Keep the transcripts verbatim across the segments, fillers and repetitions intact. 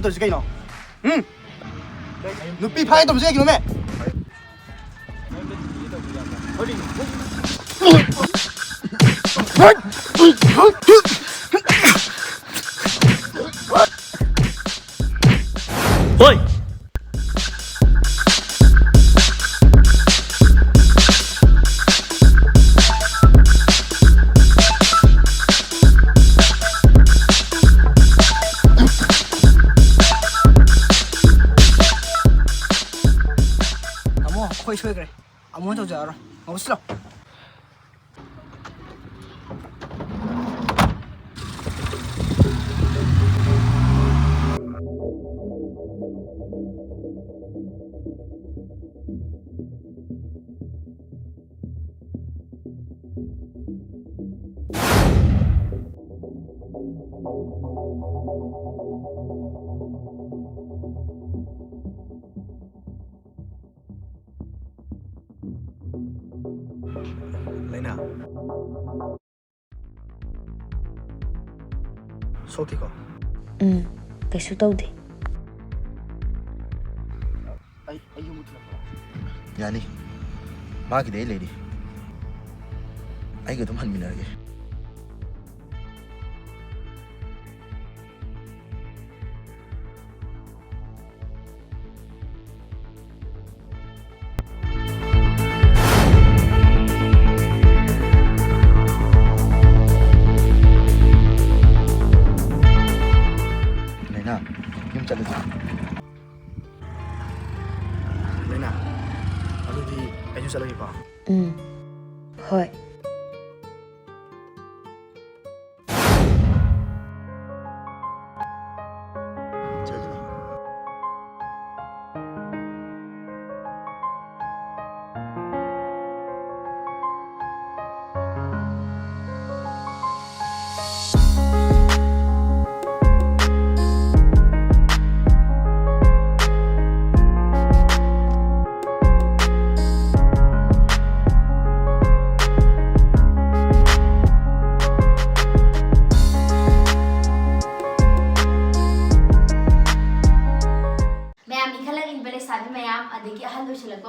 ꯇꯧꯔꯤꯁꯤ ꯀꯩꯅꯣ? ꯎꯝ? ꯅꯨꯄꯤ ꯐꯥꯒꯦ ꯇꯧꯕꯁꯦ ꯀꯩꯒꯤꯅꯣꯃꯦ? ꯍꯣꯏ꯫ ꯇꯥꯃꯣ, ꯑꯩꯈꯣꯏ ꯁꯣꯏꯈ꯭ꯔꯦ꯫ ꯑꯃꯨꯛ ꯍꯟꯅ ꯇꯧꯖꯔꯛꯑꯔꯣꯏ꯫ ꯉꯥꯎꯁꯤꯜꯂꯣ꯫ ꯂꯩꯅꯥ꯫ ꯁꯣꯛꯇꯦꯀꯣ? ꯎꯝ, ꯀꯩꯁꯨ ꯇꯧꯗꯦ꯫ ꯑꯩ, ꯑꯩ ꯌꯨꯝ ꯊꯤꯜꯂꯛꯄ꯭ꯔꯣ? ꯌꯥꯅꯤ꯫ ꯃꯥꯒꯤꯗꯤ ꯑꯩ ꯂꯩꯔꯤ꯫ ꯑꯩꯒ ꯑꯗꯨꯝ ꯍꯟꯃꯤꯟꯅꯔꯒꯦ꯫ ꯂꯩꯅꯥ, ꯌꯨꯝ ꯆꯠꯂꯁꯤ꯫ ꯂꯩꯅꯥ, ꯑꯗꯨꯗꯤ ꯑꯩꯁꯨ ꯆꯠꯂꯒꯦꯀꯣ꯫ ꯎꯝ, ꯍꯣꯏ꯫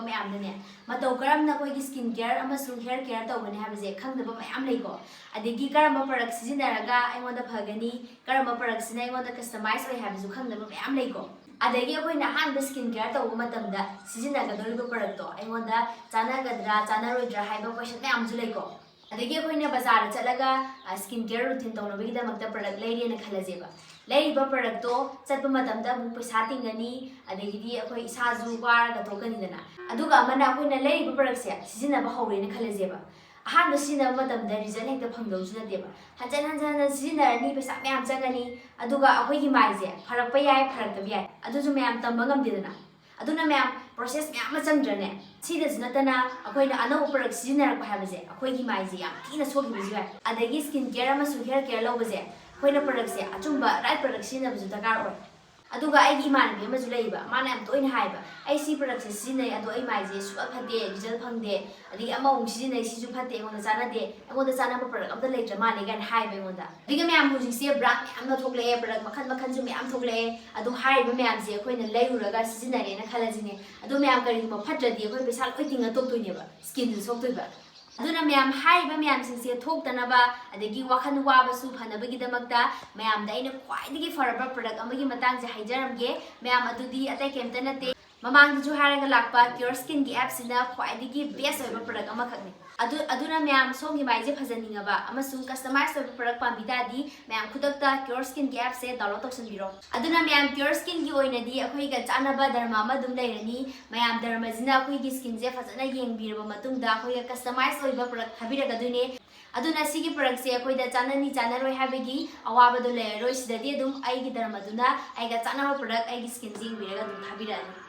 ꯃꯌꯥꯝꯅꯅꯦ, ꯃꯇꯧ ꯀꯔꯝꯅ ꯑꯩꯈꯣꯏꯒꯤ skin care ꯑꯃꯁꯨꯡ hair care ꯇꯧꯒꯅꯤ ꯍꯥꯏꯕꯁꯦ ꯈꯪꯗꯕ ꯃꯌꯥꯝ ꯂꯩꯀꯣ꯫ ꯑꯗꯒꯤ ꯀꯔꯝꯕ product ꯁꯤꯖꯤꯟꯅꯔꯒ ꯑꯩꯉꯣꯟꯗ ꯐꯒꯅꯤ, ꯀꯔꯝꯕ product ꯁꯤꯅ ꯑꯩꯉꯣꯟꯗ customize ꯑꯣꯏ ꯍꯥꯏꯕꯁꯨ ꯈꯪꯗꯕ ꯃꯌꯥꯝ ꯂꯩꯀꯣ꯫ ꯑꯗꯒꯤ ꯑꯩꯈꯣꯏꯅ ꯑꯍꯥꯟꯕ skin care ꯇꯧꯕ ꯃꯇꯝꯗ ꯁꯤꯖꯤꯟꯅꯒꯗꯧꯔꯤꯕ product ꯇꯣ ꯑꯩꯉꯣꯟꯗ ꯆꯥꯟꯅꯒꯗ꯭ꯔꯥ ꯆꯥꯟꯅꯔꯣꯏꯗ꯭ꯔꯥ ꯍꯥꯏꯕ question ꯃꯌꯥꯝꯁꯨ ꯂꯩꯀꯣ꯫ ꯑꯗꯒꯤ ꯑꯩꯈꯣꯏꯅ ꯕꯖꯥꯔꯗ ꯆꯠꯂꯒ skin care routine ꯇꯧꯅꯕꯒꯤꯗꯃꯛꯇ product ꯂꯩꯔꯦꯅ ꯈꯜꯂꯁꯦꯕ꯫ ꯂꯩꯔꯤꯕ product ꯇꯣ ꯆꯠꯄ ꯃꯇꯝꯗ ꯑꯃꯨꯛ ꯄꯩꯁꯥ ꯇꯤꯡꯒꯅꯤ, ꯑꯗꯒꯤꯗꯤ ꯑꯩꯈꯣꯏ ꯏꯁꯥꯁꯨ ꯋꯥꯔꯒ ꯊꯣꯛꯀꯅꯤꯗꯅ꯫ ꯑꯗꯨꯒ ꯑꯃꯅ ꯑꯩꯈꯣꯏꯅ ꯂꯩꯔꯤꯕ product ꯁꯦ ꯁꯤꯖꯤꯟꯅꯕ ꯍꯧꯔꯦꯅ ꯈꯜꯂꯁꯦꯕ꯫ ꯑꯍꯥꯟꯕ ꯁꯤꯖꯤꯟꯅꯕ ꯃꯇꯝꯗ result ꯍꯦꯛꯇ ꯐꯪꯗꯧꯁꯨ ꯅꯠꯇꯦꯕ꯫ ꯍꯟꯖꯟ ꯍꯟꯖꯟ ꯍꯟꯖꯟ ꯁꯤꯖꯤꯟꯅꯔꯅꯤ, ꯄꯩꯁꯥ ꯃꯌꯥꯝ ꯆꯪꯒꯅꯤ, ꯑꯗꯨꯒ ꯑꯩꯈꯣꯏꯒꯤ ꯃꯥꯏꯁꯦ ꯐꯔꯛꯄ ꯌꯥꯏ, ꯐꯔꯛꯇꯕ ꯌꯥꯏ, ꯑꯗꯨꯁꯨ ꯃꯌꯥꯝ ꯇꯝꯕ ꯉꯝꯗꯦꯗꯅ꯫ ꯑꯗꯨꯅ ꯃꯌꯥꯝ process ꯃꯌꯥꯝ ꯑꯃ ꯆꯪꯗ꯭ꯔꯅꯦ? ꯁꯤꯗꯁꯨ ꯅꯠꯇꯅ ꯑꯩꯈꯣꯏꯅ ꯑꯅꯧꯕ product ꯁꯤꯖꯤꯟꯅꯔꯛꯄ ꯍꯥꯏꯕꯁꯦ ꯑꯩꯈꯣꯏꯒꯤ ꯃꯥꯏꯁꯦ ꯌꯥꯝ ꯊꯤꯅ ꯁꯣꯛꯈꯤꯕꯁꯨ ꯌꯥꯏ꯫ ꯑꯗꯒꯤ skin care ꯑꯃꯁꯨꯡ hair care ꯂꯧꯕꯁꯦ ꯑꯩꯈꯣꯏꯅ product ꯁꯦ ꯑꯆꯨꯝꯕ right product ꯁꯤꯖꯤꯟꯅꯕꯁꯨ ꯗꯔꯀꯥꯔ ꯑꯣꯏ꯫ ꯑꯗꯨꯒ ꯑꯩꯒꯤ ꯏꯃꯥꯟꯅꯕꯤ ꯑꯃꯁꯨ ꯂꯩꯌꯦꯕ, ꯃꯥꯅ ꯌꯥꯝ ꯇꯣꯏꯅ ꯍꯥꯏꯌꯦꯕ, "ꯑꯩ ꯁꯤ product ꯁꯦ ꯁꯤꯖꯤꯟꯅꯩ, ꯑꯗꯣ ꯑꯩ ꯃꯥꯏꯁꯦ ꯁꯨꯛꯐ ꯐꯠꯇꯦ, result ꯐꯪꯗꯦ, ꯑꯗꯒꯤ ꯑꯃꯃꯨꯛ ꯁꯤꯖꯤꯟꯅꯩ, ꯁꯤꯁꯨ ꯐꯠꯇꯦ, ꯑꯩꯉꯣꯟꯗ ꯆꯥꯟꯅꯗꯦ, ꯑꯩꯉꯣꯟꯗ ꯆꯥꯟꯅꯕ product ꯑꯝꯇ ꯂꯩꯇ꯭ꯔ ꯃꯥꯜꯂꯦ" ꯀꯥꯏꯅ ꯍꯥꯏꯌꯦꯕ ꯑꯩꯉꯣꯟꯗ꯫ ꯑꯗꯒꯤ ꯃꯌꯥꯝ ꯍꯧꯖꯤꯛꯁꯦ brand ꯃꯌꯥꯝ ꯑꯃ ꯊꯣꯛꯂꯛꯑꯦ, product ꯃꯈꯜ ꯃꯈꯜꯁꯨ ꯃꯌꯥꯝ ꯊꯣꯛꯂꯛꯑꯦ꯫ ꯑꯗꯣ ꯍꯥꯏꯔꯤꯕ ꯃꯌꯥꯝꯁꯦ ꯑꯩꯈꯣꯏꯅ ꯂꯩꯔꯨꯔꯒ ꯁꯤꯖꯤꯟꯅꯔꯦꯅ ꯈꯜꯂꯁꯤꯅꯦ, ꯑꯗꯣ ꯃꯌꯥꯝ ꯀꯔꯤꯒꯨꯝꯕ ꯐꯠꯇ꯭ꯔꯗꯤ ꯑꯩꯈꯣꯏ ꯄꯩꯁꯥ ꯂꯣꯏ ꯇꯤꯡꯉ ꯇꯣꯛꯇꯣꯏꯅꯦꯕ, skin ꯁꯨ ꯁꯣꯛꯇꯣꯏꯕ꯫ ꯑꯗꯨꯅ ꯃꯌꯥꯝ ꯍꯥꯏꯔꯤꯕ ꯃꯌꯥꯝꯁꯤꯡꯁꯦ ꯊꯣꯛꯇꯅꯕ, ꯑꯗꯒꯤ ꯋꯥꯈꯜ ꯋꯥꯕꯁꯨ ꯐꯅꯕꯒꯤꯗꯃꯛꯇ ꯃꯌꯥꯝꯗ ꯑꯩꯅ ꯈ꯭ꯋꯥꯏꯗꯒꯤ ꯐꯔꯕ product ꯑꯃꯒꯤ ꯃꯇꯥꯡꯁꯦ ꯍꯥꯏꯖꯔꯝꯒꯦ꯫ ꯃꯌꯥꯝ ꯑꯗꯨꯗꯤ ꯑꯇꯩ ꯀꯩꯝꯇ ꯅꯠꯇꯦ, ꯃꯃꯥꯡꯗꯁꯨ ꯍꯥꯏꯔꯒ ꯂꯥꯛꯄ Cure Skin ꯒꯤ app ꯁꯤꯅ ꯈ꯭ꯋꯥꯏꯗꯒꯤ best ꯑꯣꯏꯕ product ꯑꯃꯈꯛꯅꯤ꯫ ꯑꯗꯨ, ꯑꯗꯨꯅ ꯃꯌꯥꯝ ꯁꯣꯝꯒꯤ ꯃꯥꯏꯁꯦ ꯐꯖꯅꯤꯡꯉꯕ ꯑꯃꯁꯨꯡ customize ꯑꯣꯏꯕ product ꯄꯥꯝꯕꯤ ꯇꯥꯔꯗꯤ ꯃꯌꯥꯝ ꯈꯨꯗꯛꯇ Cure Skin ꯒꯤ app ꯁꯦ download ꯇꯧꯁꯟꯕꯤꯔꯣ꯫ ꯑꯗꯨꯅ ꯃꯌꯥꯝ Cure Skin ꯒꯤ ꯑꯣꯏꯅꯗꯤ ꯑꯩꯈꯣꯏꯒ ꯆꯥꯟꯅꯕ ꯗꯔꯃ ꯑꯃ ꯑꯗꯨꯝ ꯂꯩꯔꯅꯤ꯫ ꯃꯌꯥꯝ ꯗꯔꯃꯁꯤꯅ ꯑꯩꯈꯣꯏꯒꯤ skin ꯁꯦ ꯐꯖꯅ ꯌꯦꯡꯕꯤꯔꯕ ꯃꯇꯨꯡꯗ ꯑꯩꯈꯣꯏꯒ customize ꯑꯣꯏꯕ product ꯊꯥꯕꯤꯔꯛꯀꯗꯣꯏꯅꯦ꯫ ꯑꯗꯨꯅ ꯁꯤꯒꯤ product ꯁꯦ ꯑꯩꯈꯣꯏꯗ ꯆꯥꯟꯅꯅꯤ ꯆꯥꯟꯅꯔꯣꯏ ꯍꯥꯏꯕꯒꯤ ꯑꯋꯥꯕꯗꯣ ꯂꯩꯔꯔꯣꯏ꯫ ꯁꯤꯗꯗꯤ ꯑꯗꯨꯝ ꯑꯩꯒꯤ ꯗꯔꯃꯗꯨꯅ ꯑꯩꯒ ꯆꯥꯟꯅꯕ product ꯑꯩꯒꯤ skin ꯁꯦ ꯌꯦꯡꯕꯤꯔꯒ ꯑꯗꯨꯝ ꯊꯥꯕꯤꯔꯛꯑꯅꯤ꯫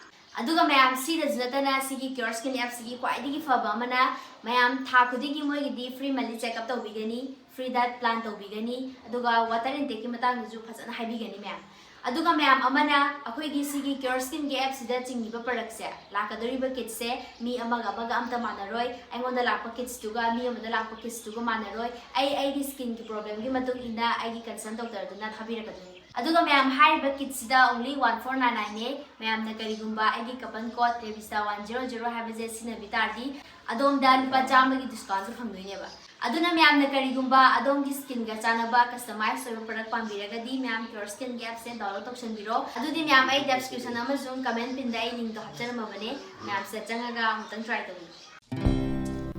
ꯑꯗꯨꯒ ꯃꯌꯥꯝ ꯁꯤꯗꯁꯨ ꯅꯠꯇꯅ ꯁꯤꯒꯤ Cure Skin app ꯁꯤꯒꯤ ꯈ꯭ꯋꯥꯏꯗꯒꯤ ꯐꯕ ꯑꯃꯅ ꯃꯌꯥꯝ ꯊꯥ ꯈꯨꯗꯤꯡꯒꯤ ꯃꯣꯏꯒꯤꯗꯤ free monthly checkup ꯇꯧꯕꯤꯒꯅꯤ, free diet plan ꯇꯧꯕꯤꯒꯅꯤ, ꯑꯗꯨꯒ water intake ꯀꯤ ꯃꯇꯥꯡꯗꯁꯨ ꯐꯖꯅ ꯍꯥꯏꯕꯤꯒꯅꯤ ꯃꯌꯥꯝ꯫ ꯑꯗꯨꯒ ꯃꯌꯥꯝ ꯑꯃꯅ ꯑꯩꯈꯣꯏꯒꯤ ꯁꯤꯒꯤ Cure Skin ꯒꯤ app ꯁꯤꯗ ꯆꯤꯡꯉꯤꯕ product ꯁꯦ, ꯂꯥꯛꯀꯗꯧꯔꯤꯕ kit ꯁꯦ ꯃꯤ ꯑꯃꯒ ꯑꯃꯒ ꯑꯝꯇ ꯃꯥꯟꯅꯔꯣꯏ, ꯑꯩꯉꯣꯟꯗ ꯂꯥꯛꯄ kits ꯇꯨꯒ ꯃꯤ ꯑꯃꯗ ꯂꯥꯛꯄ kits ꯇꯨꯒ ꯃꯥꯟꯅꯔꯣꯏ꯫ ꯑꯩ ꯑꯩꯒꯤ skin ꯒꯤ problem ꯒꯤ ꯃꯇꯨꯡ ꯏꯟꯅ ꯑꯩꯒꯤ consult doctor ꯗꯨꯅ ꯊꯥꯕꯤꯔꯛꯀꯗꯣꯏꯅꯤ꯫ ꯑꯗꯨꯒ ꯃꯌꯥꯝ, ꯍꯥꯏꯔꯤꯕ ꯀꯤꯠꯁꯤꯗ only one four nine nine ꯅꯦ꯫ ꯃꯌꯥꯝꯅ ꯀꯔꯤꯒꯨꯝꯕ ꯑꯩꯒꯤ coupon code Revista one zero zero ꯍꯥꯏꯕꯁꯦ ꯁꯤꯖꯤꯟꯅꯕꯤ ꯇꯥꯔꯗꯤ ꯑꯗꯣꯝꯗ ꯂꯨꯄꯥ ꯆꯥꯝꯃꯒꯤ ꯗꯤꯁꯀꯥꯎꯟꯁꯨ ꯐꯪꯗꯣꯏꯅꯦꯕ꯫ ꯑꯗꯨꯅ ꯃꯌꯥꯝꯅ ꯀꯔꯤꯒꯨꯝꯕ ꯑꯗꯣꯝꯒꯤ ꯁ꯭ꯀꯤꯟꯒ ꯆꯥꯟꯅꯕ customize ꯑꯣꯏꯕ product ꯄꯥꯝꯕꯤꯔꯒꯗꯤ ꯃꯌꯥꯝ Pure Skin ꯒꯤ app ꯁꯦ download ꯇꯧꯁꯟꯕꯤꯔꯣ꯫ ꯑꯗꯨꯗꯤ ꯃꯌꯥꯝ, ꯑꯩ description ꯑꯃꯁꯨꯡ comment pin ꯗ ꯑꯩ link ꯇꯣ ꯍꯥꯞꯆꯔꯝꯃꯕꯅꯦ꯫ ꯃꯌꯥꯝꯁꯦ ꯆꯪꯉꯒ ꯑꯃꯨꯛꯇꯪ try ꯇꯧꯕꯤꯌꯨ꯫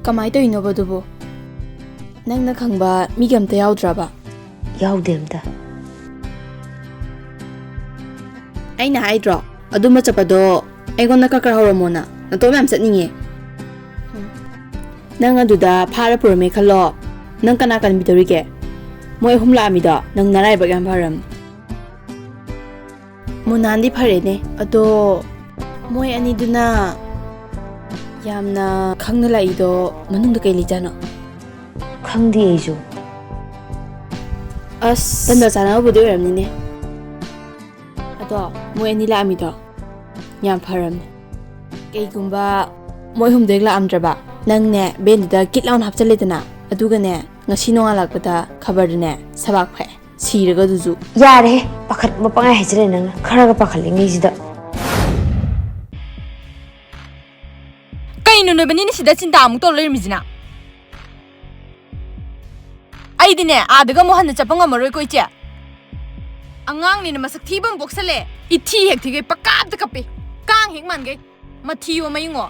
ꯀꯃꯥꯏ ꯇꯧꯔꯤꯅꯣꯕ ꯑꯗꯨꯕꯨ? ꯅꯪꯅ ꯈꯪꯕ ꯃꯤꯒ ꯑꯝꯇ ꯌꯥꯎꯗ꯭ꯔꯕ? ꯌꯥꯎꯗꯦ ꯑꯝꯇ꯫ ꯑꯩꯅ ꯍꯥꯏꯗ꯭ꯔꯣ, ꯑꯗꯨꯝꯕ ꯆꯠꯄꯗꯣ ꯑꯩꯉꯣꯟꯗ ꯈꯔ ꯈꯔ ꯍꯧꯔꯝꯃꯣꯅ? ꯅꯇꯣꯝ ꯌꯥꯝ ꯆꯠꯅꯤꯡꯉꯦ꯫ ꯅꯪ ꯑꯗꯨꯗ ꯐꯥꯔ ꯄꯨꯔꯝꯃꯦ ꯈꯜꯂꯣ, ꯅꯪ ꯀꯅꯥ ꯀꯟꯕꯤꯗꯧꯔꯤꯒꯦ? ꯃꯣꯏ ꯑꯍꯨꯝ ꯂꯥꯛꯑꯝꯃꯤꯗꯣ ꯅꯪ ꯅꯔꯥꯏꯕꯛ ꯌꯥꯝ ꯐꯔꯝꯅꯤ꯫ ꯃꯨꯅꯥꯟꯗꯤ ꯐꯔꯦꯅꯦ, ꯑꯗꯣ ꯃꯣꯏ ꯑꯅꯤꯗꯨꯅ ꯌꯥꯝꯅ ꯈꯪꯅ ꯂꯥꯛꯏꯗꯣ ꯃꯅꯨꯡꯗ ꯀꯩ ꯂꯩꯖꯥꯠꯅꯣ? ꯈꯪꯗꯦ ꯑꯩꯁꯨ꯫ ꯑꯁ, ꯇꯟꯖꯥ ꯆꯥꯟꯅꯕꯕꯨꯗꯤ ꯑꯣꯏꯔꯝꯅꯤꯅꯦ꯫ ꯑꯗꯣ ꯃꯣꯏ ꯑꯅꯤ ꯂꯥꯛꯑꯝꯃꯤꯗꯣ ꯌꯥꯝ ꯐꯔꯝꯅꯦ꯫ ꯀꯩꯒꯨꯝꯕ ꯃꯣꯏ ꯑꯍꯨꯝꯗꯣ ꯍꯦꯛ ꯂꯥꯛꯑꯝꯗ꯭ꯔꯕ, ꯅꯪꯅꯦ ꯚꯦꯟꯗꯨꯗ ꯀꯤꯠ ꯂꯥꯎꯅ ꯍꯥꯞꯆꯜꯂꯦꯗꯅ, ꯑꯗꯨꯒꯅꯦ ꯉꯁꯤ ꯅꯣꯡꯉꯥꯜꯂꯛꯄꯗ ꯈꯕꯔꯗꯅꯦ ꯁꯕꯥꯛ ꯐꯥꯛꯑꯦ꯫ ꯁꯤꯔꯒ ꯑꯗꯨꯁꯨ꯫ ꯌꯥꯔꯦꯍꯦ, ꯄꯥꯈꯠꯄ ꯄꯪꯍꯥꯏ ꯍꯥꯏꯖꯤꯜꯂꯦ ꯅꯪꯅ, ꯈꯔꯒ ꯄꯥꯈꯠꯂꯤꯉꯩꯁꯤꯗ꯫ ꯀꯩꯅꯣ ꯅꯣꯏꯕꯅꯤꯅ ꯁꯤꯗ ꯆꯤꯟꯇꯥ ꯑꯃꯨꯛ ꯇꯧꯔ ꯂꯩꯔꯝꯃꯤꯁꯤꯅ? ꯑꯩꯗꯤꯅꯦ, ꯑꯥꯗꯒ ꯑꯃꯨꯛ ꯍꯟꯅ ꯆꯠꯄ ꯉꯝꯃꯔꯣꯏꯀꯣ, ꯏꯆꯦ꯫ ꯑꯉꯥꯡꯅꯤꯅ ꯃꯁꯛ ꯊꯤꯕ ꯑꯃ ꯄꯣꯛꯁꯜꯂꯦ꯫ ꯏꯊꯤ ꯍꯦꯛ ꯊꯤꯒꯩ ꯄꯪꯀꯥꯞꯇ ꯀꯞꯄꯤ꯫ ꯀꯥꯡ ꯍꯦꯛ ꯃꯥꯟꯒꯩ꯫ ꯃꯊꯤꯌꯣ ꯃꯌꯨꯡꯉꯣ꯫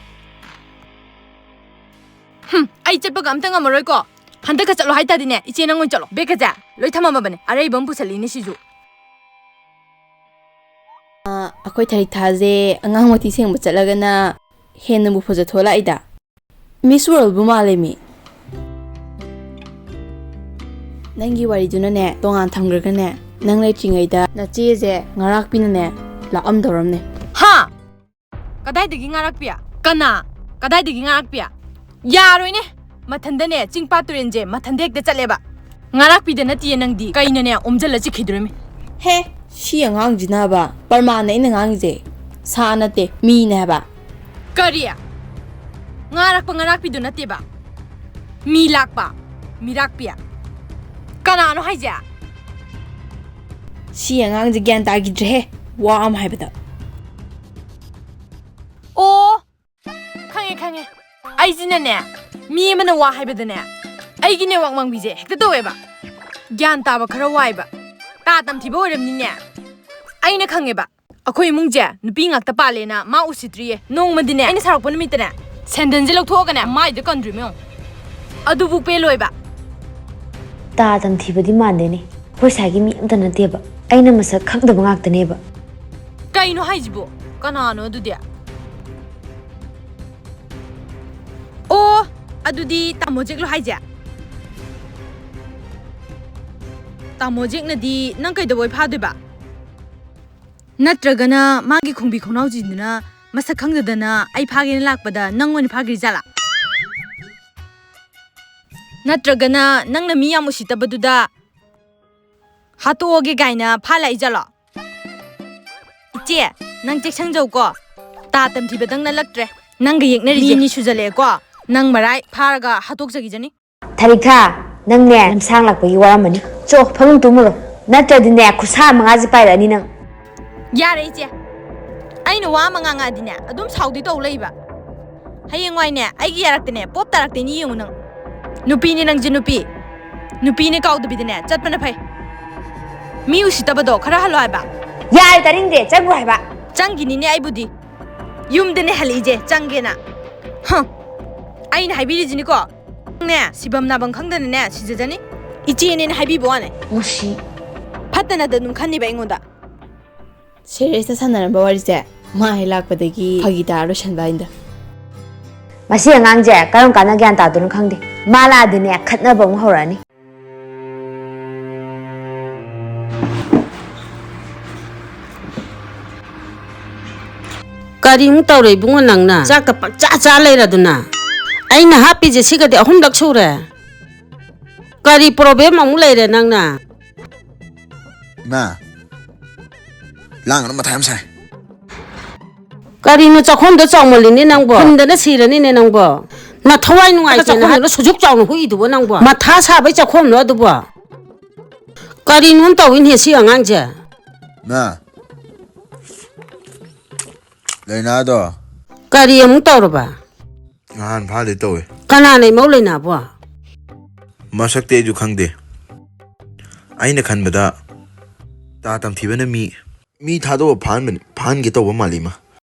ꯍꯨꯝ, ꯑꯩ ꯆꯠꯄꯒ ꯑꯝꯇ ꯉꯝꯃꯔꯣꯏꯀꯣ꯫ ꯍꯟꯗꯛꯀ ꯆꯠꯂꯣ ꯍꯥꯏꯇꯥꯗꯤꯅꯦ, ꯏꯆꯦ ꯅꯪ ꯑꯣꯏꯅ ꯆꯠꯂꯣ꯫ ꯕꯦꯒꯀꯁꯦ ꯂꯣꯏ ꯊꯝꯃꯝꯃꯕꯅꯦ, ꯑꯔꯩꯕ ꯑꯃ ꯄꯨꯁꯜꯂꯤꯅꯦ ꯁꯤꯁꯨ꯫ ꯑ, ꯑꯩꯈꯣꯏ ꯊꯔꯤꯛ ꯊꯥꯁꯦ ꯑꯉꯥꯡ ꯃꯊꯤ ꯁꯦꯡꯕ ꯆꯠꯂꯒꯅ ꯍꯦꯟꯅꯕꯨ ꯐꯖꯊꯣꯛꯂꯛꯏꯗ꯫ ꯃꯤꯁ ꯋꯥꯔꯜꯕꯨ ꯃꯥꯜꯂꯦ ꯃꯤ꯫ ꯅꯪꯒꯤ ꯋꯥꯔꯤꯗꯨꯅꯅꯦ ꯇꯣꯉꯥꯟ ꯊꯝꯈ꯭ꯔꯒꯅꯦ, ꯅꯪ ꯂꯩꯇ꯭ꯔꯤꯉꯩꯗ ꯅꯆꯦꯁꯦ ꯉꯔꯥꯛꯄꯤꯅꯅꯦ ꯂꯥꯛꯑꯝꯗꯧꯔꯝꯅꯦ꯫ ꯍꯥ? ꯀꯗꯥꯏꯗꯒꯤ ꯉꯥꯔꯛꯄꯤ? ꯀꯅꯥ? ꯀꯗꯥꯏꯗꯒꯤ ꯉꯥꯔꯛꯄꯤ? ꯌꯥꯔꯣꯏꯅꯦ! ꯃꯊꯟꯗꯅꯦ ꯆꯤꯡ ꯄꯥꯠ ꯇꯨꯔꯦꯟꯁꯦ ꯃꯊꯟꯗ ꯍꯦꯛꯇ ꯆꯠꯂꯦꯕ꯫ ꯉꯥꯔꯛꯄꯤꯗ ꯅꯠꯇꯤꯌꯦ ꯅꯪꯗꯤ, ꯀꯩꯅꯅꯦ ꯑꯣꯝꯖꯜꯂ ꯆꯤꯛꯈꯤꯗꯣꯔꯤꯃꯤ꯫ ꯍꯦ! ꯁꯤ ꯑꯉꯥꯡꯁꯤꯅꯕ ꯄ꯭ꯔꯃꯥꯟꯅ ꯑꯩꯅ ꯉꯥꯡꯉꯤꯁꯦ꯫ ꯁꯥ ꯅꯠꯇꯦ, ꯃꯤꯅꯦ ꯍꯥꯏꯕ꯫ ꯀꯔꯤ? ꯉꯥꯔꯛꯄ ꯉꯥꯔꯛꯄꯤꯗꯨ ꯅꯠꯇꯦꯕ꯫ ꯃꯤ ꯂꯥꯛꯄ, ꯃꯤꯔꯥꯛꯄꯤ꯫ ꯀꯅꯥꯅꯣ ꯍꯥꯏꯁꯦ? ꯁꯤ ꯑꯉꯥꯡꯁꯦ ꯒ꯭ꯌꯥꯟ ꯇꯥꯈꯤꯗ꯭ꯔꯦꯍꯦ, ꯋꯥ ꯑꯃ ꯍꯥꯏꯕꯗ꯫ ꯑꯣ, ꯈꯪꯉꯦ, ꯈꯪꯉꯦ꯫ ꯑꯩꯁꯤꯅꯅꯦ, ꯃꯤ ꯑꯃꯅ ꯋꯥ ꯍꯥꯏꯕꯗꯅꯦ, ꯑꯩꯒꯤ ꯅꯦꯠꯋꯥꯛ ꯃꯥꯡꯕꯤꯁꯦ ꯍꯦꯛꯇ ꯇꯧꯋꯦꯕ꯫ ꯒ꯭ꯌꯥꯟ ꯇꯥꯕ ꯈꯔ ꯋꯥꯏꯕ꯫ ꯇꯥ ꯇꯝꯊꯤꯕ ꯑꯣꯏꯔꯝꯅꯤꯅꯦ꯫ ꯑꯩꯅ ꯈꯪꯉꯦꯕ꯫ ꯑꯩꯈꯣꯏ ꯏꯃꯨꯡꯁꯦ ꯅꯨꯄꯤ ꯉꯥꯛꯇ ꯄꯥꯜꯂꯦꯅ ꯃꯥ ꯎꯁꯤꯠꯇ꯭ꯔꯤꯌꯦ꯫ ꯅꯣꯡꯃꯗꯤꯅꯦ, ꯑꯩꯅ ꯁꯥꯎꯔꯛꯄ ꯅꯨꯃꯤꯠꯇꯅꯦ, ꯁꯦꯟꯗꯟꯁꯦ ꯂꯧꯊꯣꯛꯑꯒꯅꯦ ꯃꯥꯏꯗ ꯀꯟꯗ꯭ꯔꯤꯃꯤ ꯌꯦꯡꯉꯨ꯫ ꯑꯗꯨꯕꯨ ꯄꯦꯜꯂꯣꯏꯕ꯫ ꯇꯥ ꯇꯝꯊꯤꯕꯗꯤ ꯃꯥꯟꯗꯦꯅꯦ꯫ ꯑꯩꯈꯣꯏ ꯁꯥꯏꯒꯤ ꯃꯤ ꯑꯝꯇ ꯅꯠꯇꯦꯕ꯫ ꯑꯩꯅ ꯃꯁꯛ ꯈꯪꯗꯕ ꯉꯥꯛꯇꯅꯦꯕ꯫ ꯀꯩꯅꯣ ꯍꯥꯏꯁꯤꯕꯣ? ꯀꯅꯥꯅꯣ ꯑꯗꯨꯗꯤ? ꯑꯣ, ꯑꯗꯨꯗꯤ ꯇꯥꯃꯣ ꯖꯦꯛꯂꯣ ꯍꯥꯏꯁꯦ? ꯇꯥꯃꯣ ꯖꯦꯛꯅꯗꯤ ꯅꯪ ꯀꯩꯗꯧꯕꯩ ꯐꯥꯗꯣꯏꯕ? ꯅꯠꯇ꯭ꯔꯒꯅ ꯃꯥꯒꯤ ꯈꯣꯡꯕꯤ ꯈꯣꯡꯅꯥꯎꯖꯤꯗꯨꯅ ꯃꯁꯛ ꯈꯪꯗꯗꯅ ꯑꯩ ꯐꯥꯒꯦꯅ ꯂꯥꯛꯄꯗ ꯅꯪ ꯑꯣꯏꯅ ꯐꯥꯈ꯭ꯔꯤꯖꯥꯠꯂꯥ? ꯅꯠꯇ꯭ꯔꯒꯅ ꯅꯪꯅ ꯃꯤ ꯌꯥꯝ ꯎꯁꯤꯠꯇꯕꯗꯨꯗ ꯍꯥꯠꯇꯣꯛꯑꯒꯦ ꯀꯥꯏꯅ ꯐꯥ ꯂꯥꯛꯏꯖꯥꯠꯂꯣ? ꯏꯆꯦ, ꯅꯪ ꯆꯦꯛꯁꯟꯖꯧꯀꯣ꯫ ꯇꯥ ꯇꯝꯊꯤꯕꯗꯪ ꯅꯠꯂꯛꯇ꯭ꯔꯦ꯫ ꯅꯪꯒ ꯌꯦꯛꯅꯔꯤꯁꯦ ꯃꯤ ꯑꯅꯤ ꯁꯨꯖꯜꯂꯛꯑꯦꯀꯣ꯫ ꯅꯪ ꯃꯔꯥꯏ ꯐꯥꯔꯒ ꯍꯥꯠꯇꯣꯛꯆꯈꯤꯖꯅꯤ꯫ ꯊꯔꯤꯛꯊꯥ, ꯅꯪꯅꯦ ꯂꯝꯁꯥꯡ ꯂꯥꯛꯄꯒꯤ ꯋꯥꯔꯝꯃꯅꯤ꯫ ꯆꯣ, ꯐꯃꯨꯡ ꯇꯨꯝꯃꯨꯔꯣ꯫ ꯅꯠꯇ꯭ꯔꯗꯤꯅꯦ, ꯈꯨꯠꯁꯥ ꯃꯉꯥꯁꯦ ꯄꯥꯏꯔꯛꯑꯅꯤ ꯅꯪ꯫ ꯌꯥꯔꯦ ꯏꯆꯦ, ꯑꯩꯅ ꯋꯥ ꯑꯃ ꯉꯥꯡꯉꯛꯑꯗꯤꯅꯦ ꯑꯗꯨꯝ ꯁꯥꯎꯗꯣꯏ ꯇꯧ ꯂꯩꯕ꯫ ꯍꯌꯦꯡꯋꯥꯏꯅꯦ ꯑꯩꯒꯤ ꯌꯥꯔꯛꯇꯅꯦ ꯄꯣꯞ ꯇꯥꯔꯛꯇꯣꯏꯅꯤ ꯌꯦꯡꯉꯨ ꯅꯪ꯫ ꯅꯨꯄꯤꯅꯦ ꯅꯪꯁꯦ ꯅꯨꯄꯤ꯫ ꯅꯨꯄꯤꯅꯦ ꯀꯥꯎꯗꯕꯤꯗꯅꯦ ꯆꯠꯄꯅ ꯐꯩ꯫ ꯃꯤ ꯎꯁꯤꯠꯇꯕꯗꯣ ꯈꯔ ꯍꯜꯂꯣ ꯍꯥꯏꯕ꯫ ꯌꯥꯔꯦ ꯇꯥꯅꯤꯡꯗꯦ, ꯆꯪꯈ꯭ꯔꯣ ꯍꯥꯏꯕ꯫ ꯆꯪꯈꯤꯅꯤꯅꯦ ꯑꯩꯕꯨꯗꯤ꯫ ꯌꯨꯝꯗꯅꯦ ꯍꯜꯂꯛꯏꯁꯦ ꯆꯪꯒꯦꯅ꯫ ꯍ, ꯑꯩꯅ ꯍꯥꯏꯕꯤꯔꯤꯁꯤꯅꯤꯀꯣ꯫ ꯅꯪꯅꯦ ꯁꯤꯐꯝ ꯅꯥꯐꯝ ꯈꯪꯗꯅꯅꯦ ꯁꯤꯖꯖꯅꯤ꯫ ꯏꯆꯦꯅꯦꯅ ꯍꯥꯏꯕꯤꯕ ꯋꯥꯅꯦ꯫ ꯃꯁꯤ꯫ ꯐꯠꯇꯅꯗ ꯑꯗꯨꯝ ꯈꯟꯅꯤꯕ ꯑꯩꯉꯣꯟꯗ꯫ ꯁꯦꯔꯤꯌꯁꯇ ꯁꯥꯟꯅꯔꯝꯕ ꯋꯥꯔꯤꯁꯦ ꯃꯥ ꯍꯦꯛ ꯂꯥꯛꯄꯗꯒꯤ ꯐꯥꯒꯤ ꯇꯥꯔ ꯂꯣꯏꯁꯟꯕ ꯍꯥꯏꯅꯤꯗ꯫ ꯃꯁꯤ ꯑꯉꯥꯡꯁꯦ ꯀꯔꯝ ꯀꯥꯟꯗ ꯒ꯭ꯌꯥꯟ ꯇꯥꯗꯣꯏꯅꯣ ꯈꯪꯗꯦ꯫ ꯃꯥ ꯂꯥꯛꯑꯗꯤꯅꯦ ꯈꯠꯅꯕ ꯑꯃꯨꯛ ꯍꯧꯔꯛꯑꯅꯤ꯫ ꯀꯔꯤꯃꯨꯛ ꯇꯧꯔꯦ ꯏꯕꯨꯡꯉꯣ ꯅꯪꯅ? ꯆꯥꯛꯇ ꯄꯪꯆꯥ ꯆꯥ ꯂꯩꯔꯗꯨꯅ꯫ ꯑꯩꯅ ꯍꯥꯞꯄꯤꯁꯦ ꯁꯤꯒꯗꯤ ꯑꯍꯨꯝꯂꯛ ꯁꯨꯔꯦ꯫ ꯀꯔꯤ ꯄ꯭ꯔꯣꯕ꯭ꯂꯦꯝ ꯑꯃꯨꯛ ꯂꯩꯔꯦ ꯅꯪꯅ? ꯏꯃꯥ, ꯂꯥꯡꯒꯅꯨ, ꯃꯊꯥ ꯌꯥꯝ ꯁꯥꯏ꯫ ꯀꯔꯤꯅꯣ ꯆꯥꯛꯈꯣꯝꯗꯣ ꯆꯥꯎꯃꯜꯂꯤꯅꯦ ꯅꯪꯕꯣ? ꯐꯨꯟꯗꯅ ꯁꯤꯔꯅꯤꯅꯦ ꯅꯪꯕꯣ꯫ ꯅꯊꯋꯥꯏ ꯅꯨꯡꯉꯥꯏꯇꯦꯅ ꯆꯥꯛꯈꯣꯝꯗꯨꯅ ꯁꯨꯖꯨꯛ ꯆꯥꯎꯅ ꯍꯨꯛꯏꯗꯨꯕꯣ ꯅꯪꯕꯣ? ꯃꯊꯥ ꯁꯥꯕꯩ ꯆꯥꯛꯈꯣꯝꯂꯣ ꯑꯗꯨꯕꯣ? ꯀꯔꯤꯅꯣꯝ ꯇꯧꯏꯅꯦ ꯁꯤ ꯑꯉꯥꯡꯁꯦ꯫ ꯃꯥ, ꯂꯩꯅꯥꯗꯣ꯫ ꯀꯔꯤ ꯑꯃꯨꯛ ꯇꯧꯔꯕ? ꯅꯍꯥꯟ ꯐꯥꯗꯦ ꯇꯧꯋꯦ꯫ ꯀꯅꯥꯅ ꯏꯃꯧ ꯂꯩꯅꯥꯕꯣ? ꯃꯁꯛꯇꯤ ꯑꯩꯁꯨ ꯈꯪꯗꯦ꯫ ꯑꯩꯅ ꯈꯟꯕꯗ ꯇꯥ ꯇꯝꯊꯤꯕꯅ ꯃꯤ, ꯃꯤ ꯊꯥꯗꯣꯛꯑ ꯐꯥꯍꯟꯕꯅꯤ, ꯐꯥꯍꯟꯒꯦ ꯇꯧꯕ ꯃꯥꯜꯂꯤ ꯏꯃꯥ꯫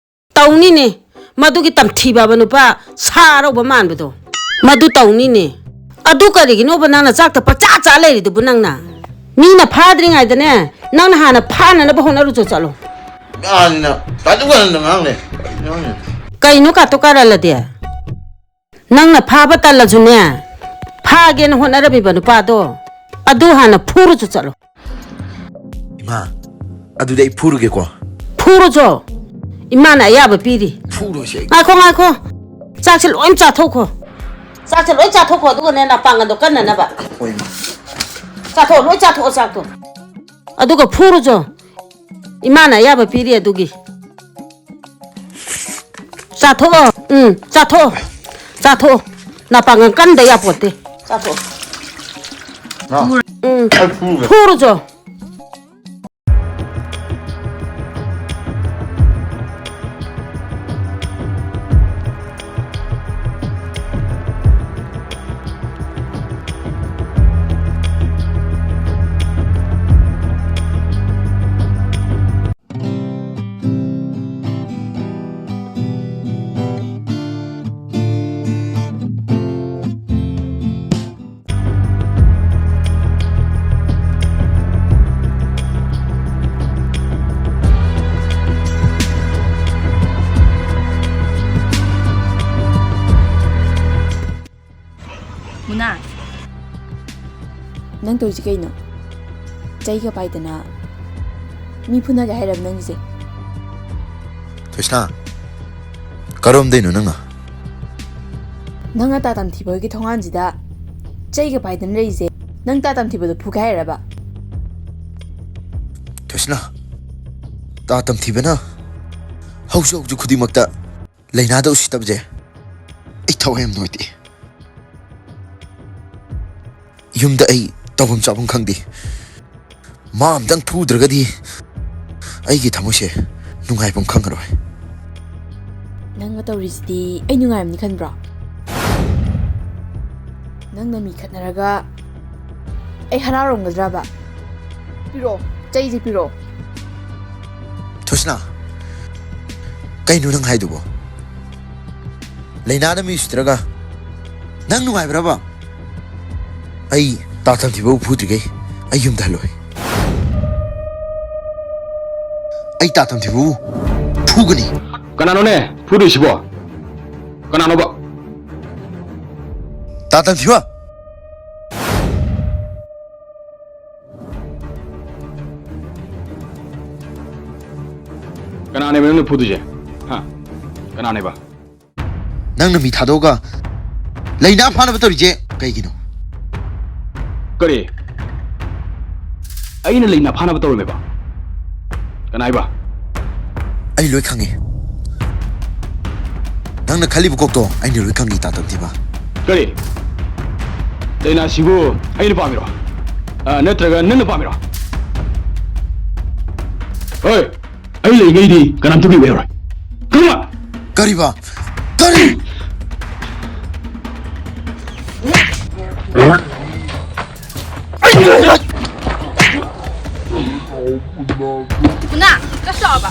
ꯇꯧꯅꯤꯅꯦ, ꯃꯗꯨꯒꯤ ꯇꯝꯊꯤꯕꯕ ꯅꯨꯄꯥ ꯁꯥ ꯑꯔꯧꯕ ꯃꯥꯟꯕꯗꯣ꯫ ꯃꯗꯨ ꯇꯧꯅꯤꯅꯦ꯫ ꯑꯗꯨ ꯀꯔꯤꯒꯤꯅꯣꯕ ꯅꯪꯅ ꯆꯥꯛꯇ ꯄꯆꯥ ꯆꯥ ꯂꯩꯔꯤꯗꯨꯕꯨ ꯅꯪꯅ? ꯃꯤꯅ ꯐꯥꯗ꯭ꯔꯤꯉꯩꯗꯅꯦ, ꯅꯪꯅ ꯍꯥꯟꯅ ꯐꯥꯅꯅꯕ ꯍꯣꯠꯅꯔꯨꯆꯣ ꯆꯠꯂꯣ꯫ ꯌꯥꯅꯤꯅ ꯇꯥꯗꯨ ꯀꯥꯟꯗ ꯉꯥꯡꯂꯦ꯫ ꯀꯩꯅꯣ ꯀꯥꯇꯨ ꯀꯥꯔꯜꯂꯗꯤ? ꯅꯪꯅ ꯐꯥꯕ ꯇꯜꯂꯁꯨꯅꯦ, ꯐꯥꯒꯦꯅ ꯍꯣꯠꯅꯔꯝꯃꯤꯕ ꯅꯨꯄꯥꯗꯣ, ꯑꯗꯨ ꯍꯥꯟꯅ ꯐꯨꯔꯨꯆꯣ ꯆꯠꯂꯣ꯫ ꯏꯃꯥ, ꯑꯗꯨꯗꯤ ꯑꯩ ꯐꯨꯔꯨꯒꯦꯀꯣ꯫ ꯐꯨꯔꯨꯆꯣ꯫ ꯏꯃꯥꯅ ꯑꯌꯥꯕ ꯄꯤꯔꯤ꯫ ꯐꯨꯔꯨꯁꯦ ꯑꯩ꯫ ꯉꯥꯏꯈꯣ, ꯉꯥꯏꯈꯣ꯫ ꯆꯥꯛꯁꯦ ꯂꯣꯏ ꯆꯥꯊꯣꯛꯈꯣ꯫ ꯆꯥꯛꯁꯦ ꯂꯣꯏ ꯆꯥꯊꯣꯛꯈꯣ, ꯑꯗꯨꯒꯅꯦ ꯅꯄꯥꯡꯒꯜꯗꯣ ꯀꯟꯅꯅꯕ꯫ ꯍꯣꯏ, ꯏꯃꯥ꯫ ꯆꯥꯊꯣꯛꯑꯣ, ꯂꯣꯏ ꯆꯥꯊꯣꯛꯑꯣ ꯆꯥꯛꯇꯣ꯫ ꯑꯗꯨꯒ ꯐꯨꯔꯨꯆꯣ꯫ ꯏꯃꯥꯅ ꯑꯌꯥꯕ ꯄꯤꯔꯤ ꯑꯗꯨꯒꯤ꯫ ꯆꯥꯊꯣꯛꯑꯣ꯫ ꯎꯝ, ꯆꯥꯊꯣꯛꯑꯣ꯫ ꯆꯥꯊꯣꯛꯑꯣ꯫ ꯅꯄꯥꯡꯒꯜ ꯀꯟꯗ ꯌꯥꯄꯣꯠꯇꯦ꯫ ꯆꯥꯊꯣꯛꯑꯣ꯫ ꯃꯥ, ꯎꯝ꯫ ꯑꯩ ꯐꯨꯔꯨꯒꯦ꯫ ꯐꯨꯔꯨꯆꯣ꯫ ꯃꯨꯅꯥ, ꯅꯪ ꯇꯧꯔꯤꯁꯤ ꯀꯩꯅꯣ? ꯆꯩꯒ ꯄꯥꯏꯗꯅ ꯃꯤ ꯐꯨꯅꯒꯦ ꯍꯥꯏꯔꯕ ꯅꯪꯒꯤꯁꯦ? ꯀ꯭ꯔꯤꯁꯅ, ꯀꯔꯣꯝꯗꯩꯅꯣ ꯅꯪꯅ? ꯅꯪ ꯑꯇꯥ ꯇꯝꯊꯤꯕ ꯍꯣꯏꯒꯤ ꯊꯣꯡꯒꯥꯟꯁꯤꯗ ꯆꯩꯒ ꯄꯥꯏꯗꯅ ꯂꯩꯔꯤꯁꯦ, ꯅꯪ ꯇꯥ ꯇꯝꯊꯤꯕꯗꯣ ꯐꯨꯒꯦ ꯍꯥꯏꯔꯕ? ꯀ꯭ꯔꯤꯁꯅ, ꯇꯥ ꯇꯝꯊꯤꯕꯅ ꯍꯧꯖꯤꯛ ꯍꯧꯖꯤꯛ ꯈꯨꯗꯤꯡꯃꯛꯇ ꯂꯩꯅꯥꯗ ꯎꯁꯤꯠꯇꯕꯁꯦ ꯑꯩ ꯊꯋꯥꯏ ꯌꯥꯝ ꯅꯨꯡꯉꯥꯏꯇꯦ꯫ ꯌꯨꯝꯗ ꯑꯩ ꯇꯧꯐꯝ ꯆꯥꯐꯝ ꯈꯪꯗꯦ꯫ ꯃꯥ ꯑꯝꯇꯪ ꯐꯨꯗ꯭ꯔꯒꯗꯤ ꯑꯩꯒꯤ ꯊꯃꯣꯏꯁꯦ ꯅꯨꯡꯉꯥꯏꯐꯝ ꯈꯪꯉꯔꯣꯏ꯫ ꯅꯪꯅ ꯇꯧꯔꯤꯁꯤꯗꯤ ꯑꯩ ꯅꯨꯡꯉꯥꯏꯔꯝꯅꯤ ꯈꯟꯕ꯭ꯔꯣ? ꯅꯪꯅ ꯃꯤ ꯈꯠꯅꯔꯒ ꯑꯩ ꯍꯔꯥꯎꯔꯝꯒꯗ꯭ꯔꯕ? ꯄꯤꯔꯛꯑꯣ, ꯆꯩꯁꯦ ꯄꯤꯔꯛꯑꯣ꯫ ꯊꯨꯁꯅꯥ, ꯀꯩꯅꯣ ꯅꯪ ꯍꯥꯏꯗꯨꯕꯣ? ꯂꯩꯅꯥꯅ ꯃꯤ ꯎꯁꯤꯠꯇ꯭ꯔꯒ ꯅꯪ ꯅꯨꯡꯉꯥꯏꯕ꯭ꯔꯕ? ꯑꯩ ꯇꯥ ꯇꯝꯊꯤꯕꯕꯨ ꯐꯨꯗ꯭ꯔꯤꯈꯩ ꯑꯩ ꯌꯨꯝꯗ ꯍꯜꯂꯣꯏ꯫ ꯑꯩ ꯇꯥ ꯇꯝꯊꯤꯕꯕꯨ ꯐꯨꯒꯅꯤ꯫ ꯀꯅꯥꯅꯣꯅꯦ ꯐꯨꯗꯣꯏꯁꯤꯕꯣ? ꯀꯅꯥꯅꯣꯕ? ꯇꯥ ꯇꯝꯊꯤꯕ꯫ ꯀꯅꯥꯅꯦꯕ ꯅꯪꯅ ꯐꯨꯗꯣꯏꯁꯦ? ꯍꯥ? ꯀꯅꯥꯅꯦꯕ? ꯅꯪꯅ ꯃꯤ ꯊꯥꯗꯣꯛꯑꯒ ꯂꯩꯅꯥ ꯐꯥꯅꯕ ꯇꯧꯔꯤꯁꯦ ꯀꯩꯒꯤꯅꯣ? ꯀꯔꯤ? ꯑꯩꯅ ꯂꯩꯅꯥ ꯐꯥꯅꯕ ꯇꯧꯔꯝꯃꯦꯕ? ꯀꯅꯥ ꯍꯥꯏꯕ? ꯑꯩ ꯂꯣꯏ ꯈꯪꯉꯤ꯫ ꯅꯪꯅ ꯈꯜꯂꯤꯕ ꯀꯣꯛꯇꯣ ꯑꯩꯅ ꯂꯣꯏ ꯈꯪꯉꯤ, ꯇꯥ ꯇꯝꯊꯤꯕ꯫ ꯀꯔꯤ? ꯂꯩꯅꯥꯁꯤꯕꯨ ꯑꯩꯅ ꯄꯥꯝꯃꯤꯔꯣ? ꯑ, ꯅꯠꯇ꯭ꯔꯒ ꯅꯪꯅ ꯄꯥꯝꯃꯤꯔꯣ? ꯍꯣꯏ, ꯑꯩ ꯂꯩꯉꯩꯗꯤ ꯀꯅꯥꯝꯇ ꯀꯨꯏꯕ ꯌꯥꯔꯣꯏ꯫ ꯈꯪꯉꯕ? ꯀꯔꯤꯕ? ꯀꯔꯤ? ꯃꯨꯅꯥ, ꯆꯠꯁꯤ ꯂꯥꯛꯑꯣꯕ꯫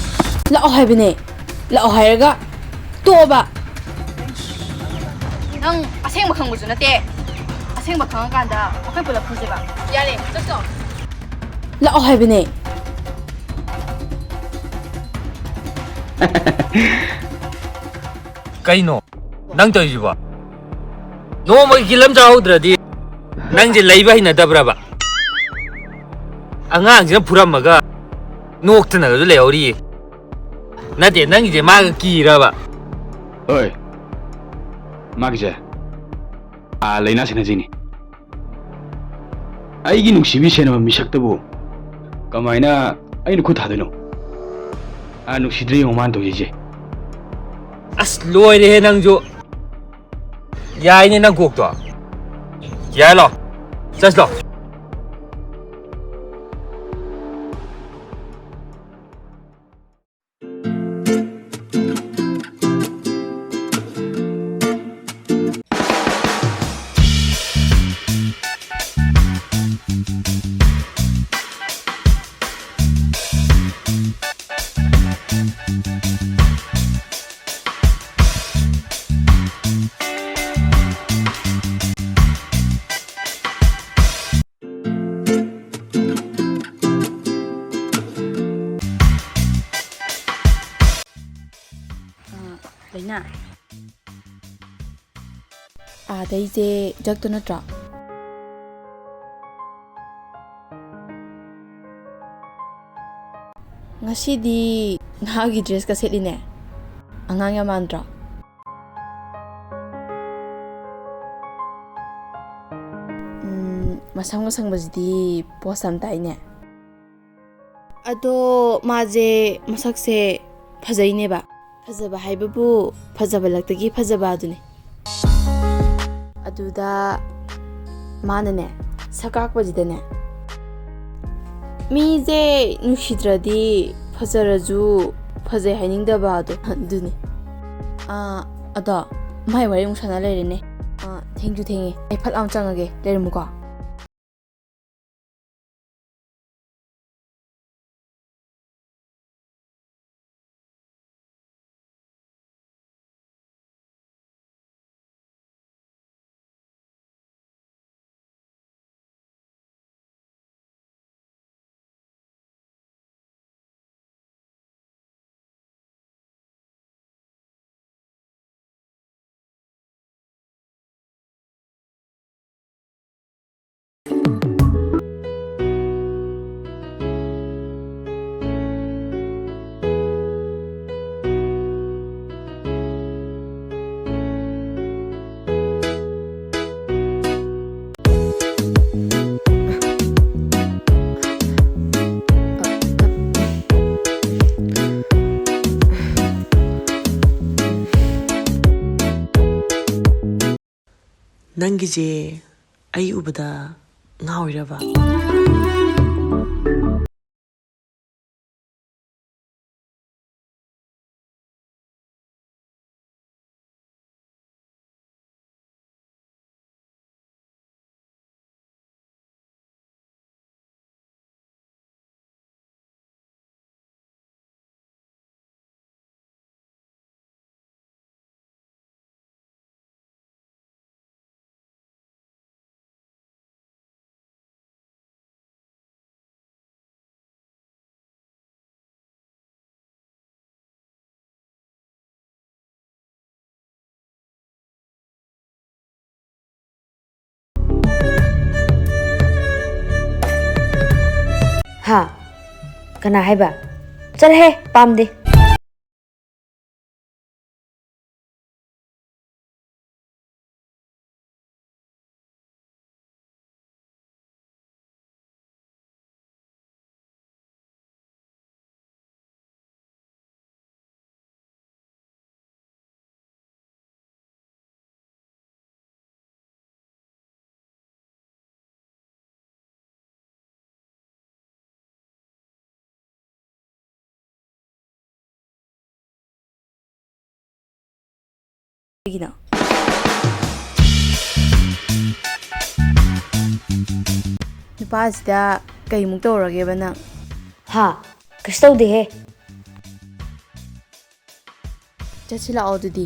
ꯂꯥꯛꯑꯣ ꯍꯥꯏꯕꯅꯦ꯫ ꯂꯥꯛꯑꯣ ꯍꯥꯏꯔꯒ ꯇꯣꯛꯑꯣꯕ꯫ ꯅꯪ ꯑꯁꯦꯡꯕ ꯈꯪꯕꯁꯨ ꯅꯠꯇꯦ꯫ ꯑꯁꯦꯡꯕ ꯈꯪꯉꯀꯥꯟꯗ ꯑꯩꯈꯣꯏ ꯄꯨꯂꯞ ꯐꯨꯁꯦꯕ꯫ ꯌꯥꯔꯦ, ꯆꯠꯁꯤ ꯂꯥꯛꯑꯣ꯫ ꯂꯥꯛꯑꯣ ꯍꯥꯏꯕꯅꯦ꯫ ꯀꯩꯅꯣ ꯅꯪ ꯇꯧꯔꯤꯁꯤꯕꯣ? ꯅꯣꯡꯃꯒꯤ ꯀꯤꯂꯝ ꯆꯥꯍꯧꯗ꯭ꯔꯗꯤ ꯅꯪꯁꯦ ꯂꯩꯕ ꯍꯩꯅꯗꯕ꯭ꯔꯕ? ꯑꯉꯥꯡꯁꯤꯅ ꯐꯨꯔꯝꯃꯒ ꯅꯣꯛꯇꯅꯒꯁꯨ ꯂꯩꯍꯧꯔꯤꯌꯦ꯫ ꯅꯠꯇꯦ, ꯅꯪꯒꯤꯁꯦ ꯃꯥꯒ ꯀꯤꯔꯕ? ꯍꯣꯏ, ꯃꯥꯒꯤꯁꯦ, ꯑꯥ, ꯂꯥꯏꯅꯥ ꯁꯤꯅꯖꯩꯅꯤ꯫ ꯑꯩꯒꯤ ꯅꯨꯡꯁꯤꯕꯤ ꯁꯦꯟꯅꯕ ꯃꯤꯁꯛꯇꯕꯨ ꯀꯃꯥꯏꯅ ꯑꯩꯅ ꯈꯨꯠ ꯊꯥꯗꯣꯏꯅꯣ? ꯑꯥ, ꯅꯨꯡꯁꯤꯗ꯭ꯔꯦ ꯌꯦꯡꯉꯣ ꯃꯥꯅ ꯇꯧꯖꯩꯁꯦ꯫ ꯑꯁ, ꯂꯣꯏꯔꯦꯍꯦ ꯅꯪꯁꯨ꯫ ꯌꯥꯏꯅꯦ ꯅꯪ ꯀꯣꯛꯇꯣ꯫ ꯌꯥꯏ, ꯂꯥꯛꯑꯣ꯫ ꯆꯠꯁꯤ ꯂꯥꯛꯑꯣ꯫ ꯑꯥꯗꯩꯁꯦ ꯖꯛꯇꯣ ꯅꯠꯇ꯭ꯔꯣ? ꯉꯁꯤꯗꯤ ꯅꯍꯥꯒꯤ ꯗ꯭ꯔꯦꯁꯀ ꯁꯦꯠꯂꯤꯅꯦ꯫ ꯑꯉꯥꯡ ꯌꯥꯝ ꯃꯥꯟꯗ꯭ꯔꯣ? ꯎꯝ, ꯃꯁꯪ ꯃꯁꯪꯕꯁꯤꯗꯤ ꯄꯣꯁ ꯌꯥꯝ ꯇꯥꯏꯅꯦ꯫ ꯑꯗꯣ ꯃꯥꯁꯦ ꯃꯁꯛꯁꯦ ꯐꯖꯩꯅꯦꯕ꯫ ꯐꯖꯕ ꯍꯥꯏꯕꯕꯨ ꯐꯖꯕ ꯂꯛꯇꯒꯤ ꯐꯖꯕ ꯑꯗꯨꯅꯤ꯫ ꯑꯗꯨꯗ ꯃꯥꯅꯅꯦ, ꯁꯛ ꯀꯥꯛꯄꯁꯤꯗꯅꯦ, ꯃꯤꯁꯦ ꯅꯨꯡꯁꯤꯗ꯭ꯔꯗꯤ ꯐꯖꯔꯁꯨ ꯐꯖꯩ ꯍꯥꯏꯅꯤꯡꯗꯕ ꯑꯗꯣ ꯑꯗꯨꯅꯤ꯫ ꯑꯥ, ꯑꯗꯣ ꯃꯥꯏ ꯋꯥꯔꯤ ꯑꯃꯨꯛ ꯁꯥꯟꯅ ꯂꯩꯔꯦꯅꯦ꯫ ꯑꯥ, ꯊꯦꯡꯁꯨ ꯊꯦꯡꯉꯦ, ꯑꯩ ꯐꯠ ꯂꯥꯎ ꯆꯪꯉꯒꯦ, ꯂꯩꯔꯝꯃꯨꯀꯣ꯫ ꯅꯪꯒꯤꯁꯦ ꯑꯩ ꯎꯕꯗ ꯉꯥꯎꯔꯤꯔꯕ? ꯀꯅꯥ ꯍꯥꯏꯕ? ꯆꯠꯂꯍꯦ, ꯄꯥꯝꯗꯦ꯫ ꯀꯩꯒꯤꯅꯣ? ꯅꯨꯄꯥꯁꯤꯗ ꯀꯩꯃꯨꯛ ꯇꯧꯔꯒꯦꯕ ꯅꯪ? ꯍꯥ? ꯀꯩꯁꯨ ꯇꯧꯗꯦꯍꯦ꯫ ꯆꯠꯁꯤ ꯂꯥꯛꯑꯣ ꯑꯗꯨꯗꯤ꯫